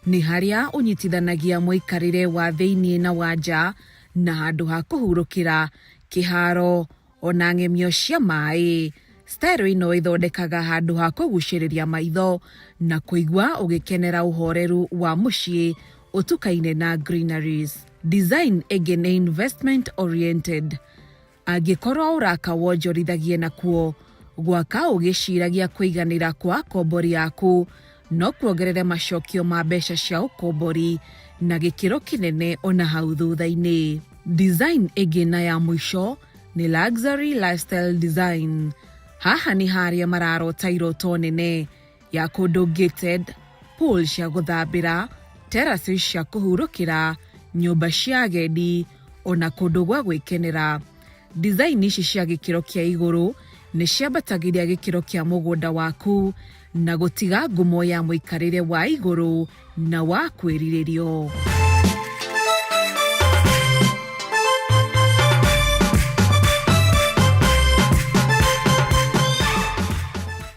Nĩ harĩa ũnyitithanagia mũikarĩre wa thĩiniĩ na wa nja na handũ ha kũhurũkĩra, kĩharo, ona ng'emio cia maĩ. Style ĩno ĩthondekaga handũ ha kũgucĩrĩria maitho na kũigua ũgĩkenera ũhoreru wa mũciĩ ũtukaine na greeneries. Design ĩngĩ nĩ investment oriented. Angĩkorwo ũraka wonjorithagie nakuo, gwaka ũgĩciragia kũiganĩra kwa akombori aku no kuongerere macokio ma mbeca cia ũkombori na gĩkĩro kĩnene ona hau thutha-inĩ. Design ĩngĩ na ya mũico nĩ luxury lifestyle design. Haha nĩ harĩa mararota iroto nene ya kũndũ gated, pool cia gũthambĩra, terraces cia kũhurũkĩra, nyũmba cia agendi, ona kũndũ gwa gwĩkenera. Design ici cia gĩkĩro kĩa igũrũ nĩ ciambatagĩria gĩkĩro kĩa mũgũnda waku na gũtiga ngumo ya mũikarĩre wa igũrũ na wa kwĩrirĩrio.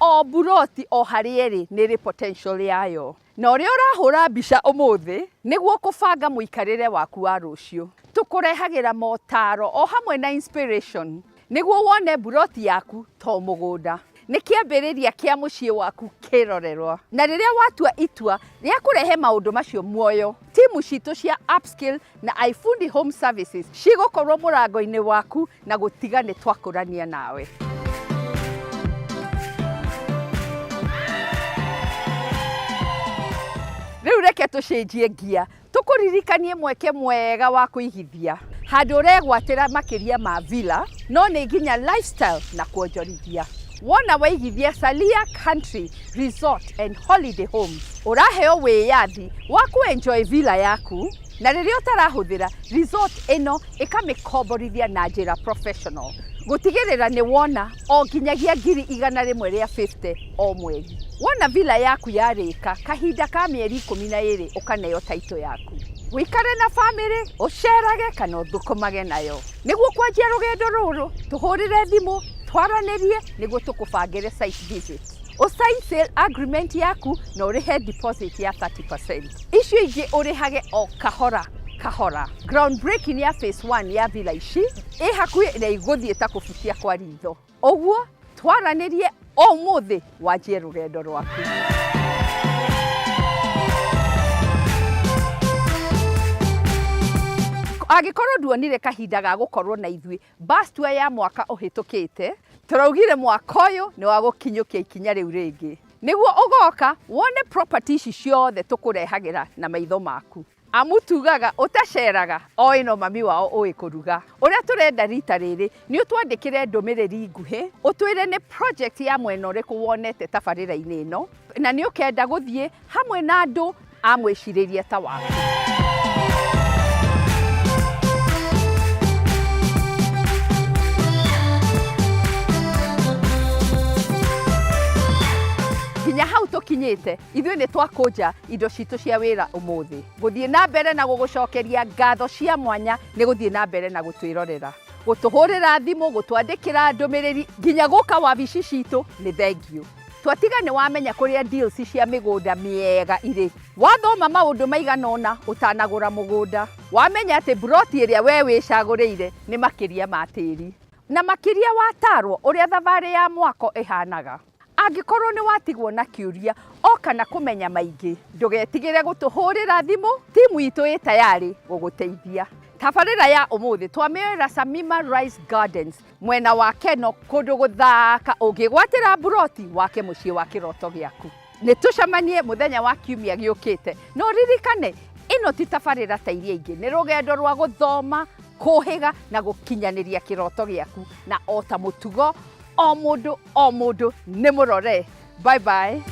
O mburoti o harĩa ĩrĩ nĩ ĩrĩ potential yayo. Na ũrĩa ũrahũra mbica ũmũthĩ nĩguo kũbanga mũikarĩre waku wa rũciũ. Tũkũrehagĩra motaro o hamwe na inspiration nĩguo wone mburoti yaku to mũgũnda. Nĩ kĩambĩrĩria kĩa mũciĩ waku kĩrorerwa. Na rĩrĩa watua itua rĩa kũrehe maũndũ macio muoyo, timu citũ cia Upskill na iFundi Home Services cigũkorwo mũrango-inĩ waku na gũtiga nĩ twakũrania nawe. Rĩu reke tũcenjie ngia tũkũririkanie mweke mwega wa kũigithia handũ ũregwatĩra makĩria ma villa no nĩ nginya lifestyle na kuonjorithia. Wona waigithia Salia Country Resort and Holiday Homes ũraheo wĩyathi wa kũ-enjoy villa yaku na rĩrĩa ũtarahũthĩra resort ĩno ĩkamĩkomborithia na njĩra professional gũtigĩrĩra nĩ wona o nginyagia 150,000 o mweri. Wona villa yaku yarĩka kahinda ka mĩeri 12 ũkaneo title yaku. Wĩikare na bamĩrĩ, ũcerage kana ũthũkũmage nayo. Nĩguo kwanjia rũgendo rũrũ, tũhũrĩre thimũ, twaranĩrie nĩguo tũkũbangĩre site visit. Ũsign sale agreement yaku na ũrĩhe deposit ya 30%. Icio ingĩ ũrĩhage o kahora kahora. Ground breaking ya phase 1 ya villa ici ĩ hakuhĩ na igũthiĩ ta kũbucia kwa ritho. Ũguo twaranĩrie ũmũthĩ wanjie rũgendo rwaku. Angĩkorwo nduonire kahinda ga gũkorwo na ithuĩ bus tour ya mwaka ũhĩtũkĩte, tũraugire mwaka ũyũ nĩ wa gũkinyũkia ikinya rĩu rĩngĩ. Nĩguo ũgoka wone property ici ciothe tũkũrehagĩra na maitho maku. Amu tugaga ũtaceraga oĩ no mami wao ũĩ kũruga. Ũrĩa tũrenda rita rĩrĩ nĩ ũtwandĩkĩre ndũmĩrĩri nguhĩ ũtwĩre nĩ project ya mwena ũrĩkũ wonete tabarĩra-inĩ ĩno na nĩ ũkenda gũthiĩ hamwe na andũ a mwĩcirĩrie ta waku. Nginya hau tũkinyĩte ithuĩ nĩ twakũnja indo citũ cia wĩra ũmũthĩ. Gũthiĩ na mbere na gũgũcokeria ngatho cia mwanya nĩ gũthiĩ na mbere na gũtwĩrorera, gũtũhũrĩra thimũ, gũtwandĩkĩra ndũmĩrĩri nginya gũka wabici citũ nĩ thengiũ. Twatiga nĩ wamenya kũrĩa deals cia mĩgũnda mĩega irĩ, wathoma maũndũ maigana ũna ũtanagũra mũgũnda, wamenya atĩ mburoti ĩrĩa we wĩcagũrĩire nĩ makĩria ma tĩri, na makĩria watarwo ũrĩa thabarĩ ya mwako ĩhanaga. Angĩkorwo nĩ watigwo na kĩũria o kana kũmenya maingĩ, ndũgetigĩre gũtũhũrĩra thimũ, timu itũ ĩ tayarĩ gũgũteithia. Tabarĩra ya ũmũthĩ twamĩoera Samima Rice Gardens mwena wa Keno, kũndũ gũthaka ũngĩgwatĩra mburoti wake mũciĩ wa kĩroto gĩaku. Nĩ tũcemanie mũthenya wa kiumia gĩũkĩte, no ririkane ĩno ti tabarĩra ta iria ingĩ, nĩ rũgendo rwa gũthoma, kũhĩga na gũkinyanĩria kĩroto gĩaku, na o ta mũtugo o mũndũ o mũndũ nĩ mũrore. Bye bye.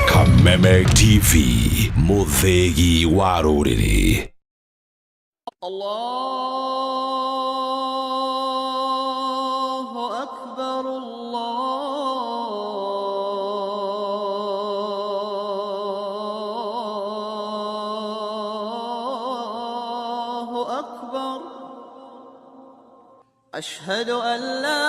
Kameme TV, mũthĩgi wa rũrĩrĩ. الله أكبر الله أكبر أشهد أن لا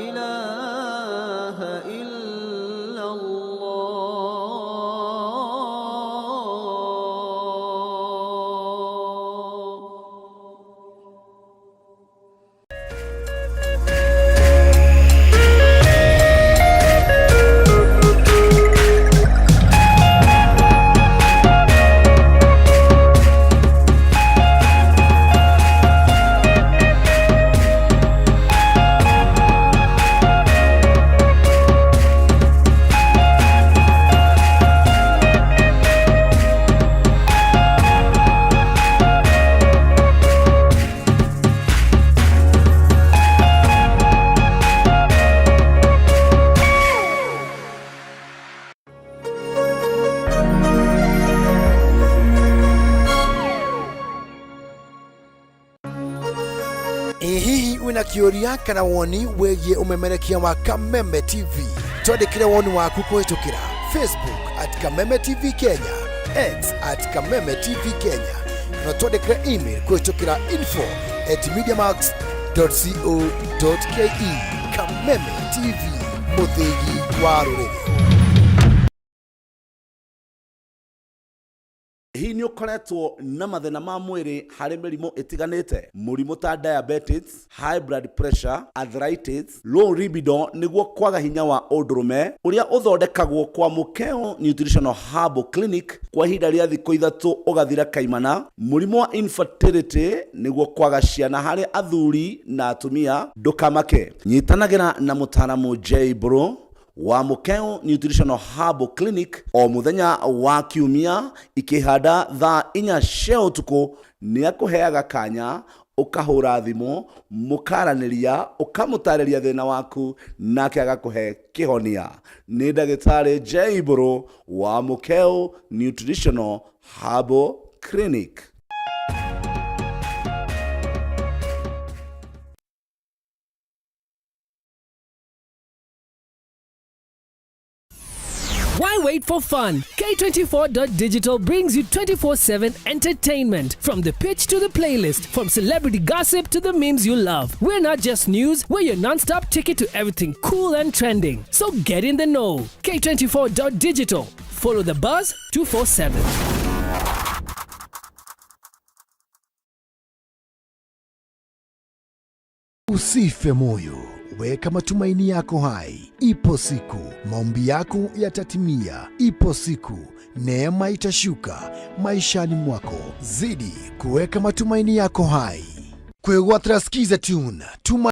إله إلا الله. Ĩ hihi wĩna kĩũria kana woni wĩgiĩ ũmemerekia wa Kameme TV? Twandĩkĩre woni waku kũhĩtũkĩra Facebook at Kameme TV Kenya, X at Kameme TV Kenya, na twandĩkĩre email kũhĩtũkĩra info at mediamax.co.ke. Kameme TV, mũthĩgi wa rũrĩrĩ. Hihi nĩ ũkoretwo na mathĩna ma mwĩrĩ harĩ mĩrimũ ĩtiganĩte, mũrimũ ta diabetes, high blood pressure, arthritis, low libido nĩguo kwaga hinya wa ũndũrũme ũrĩa ũthondekagwo kwa Mũkeo Nutritional Herbal Clinic kwa ihinda rĩa thikũ 3 ũgathira kaimana, mũrimũ wa infertility nĩguo kwaga ciana harĩ athuri na atumia, ndũkamake, nyitanagĩra na mũtaaramu J Bro wa Mukeo Nutritional Herbal Clinic o muthenya wa kiumia ikihanda thaa 4 cia ũtukũ. Nĩ akũheaga kanya ũkahũra thimũ mũkaranĩria, ũkamũtarĩria thĩna waku nake agakũhe kĩhonia. Nĩ ndagĩtarĩ J Mbũrũ wa Mukeo Nutritional Herbal Clinic. Why wait for fun? K24.digital brings you 24/7 entertainment. From the pitch to the playlist, from celebrity gossip to the memes you love. We're not just news, we're your non-stop ticket to everything cool and trending. So get in the know. K24.digital. Follow the buzz 247. Usife moyo, weka matumaini yako hai. Ipo siku maombi yako yatatimia. Ipo siku neema itashuka maishani mwako. Zidi kuweka matumaini yako hai. Kwĩgwatĩra Skiza Tune tuma.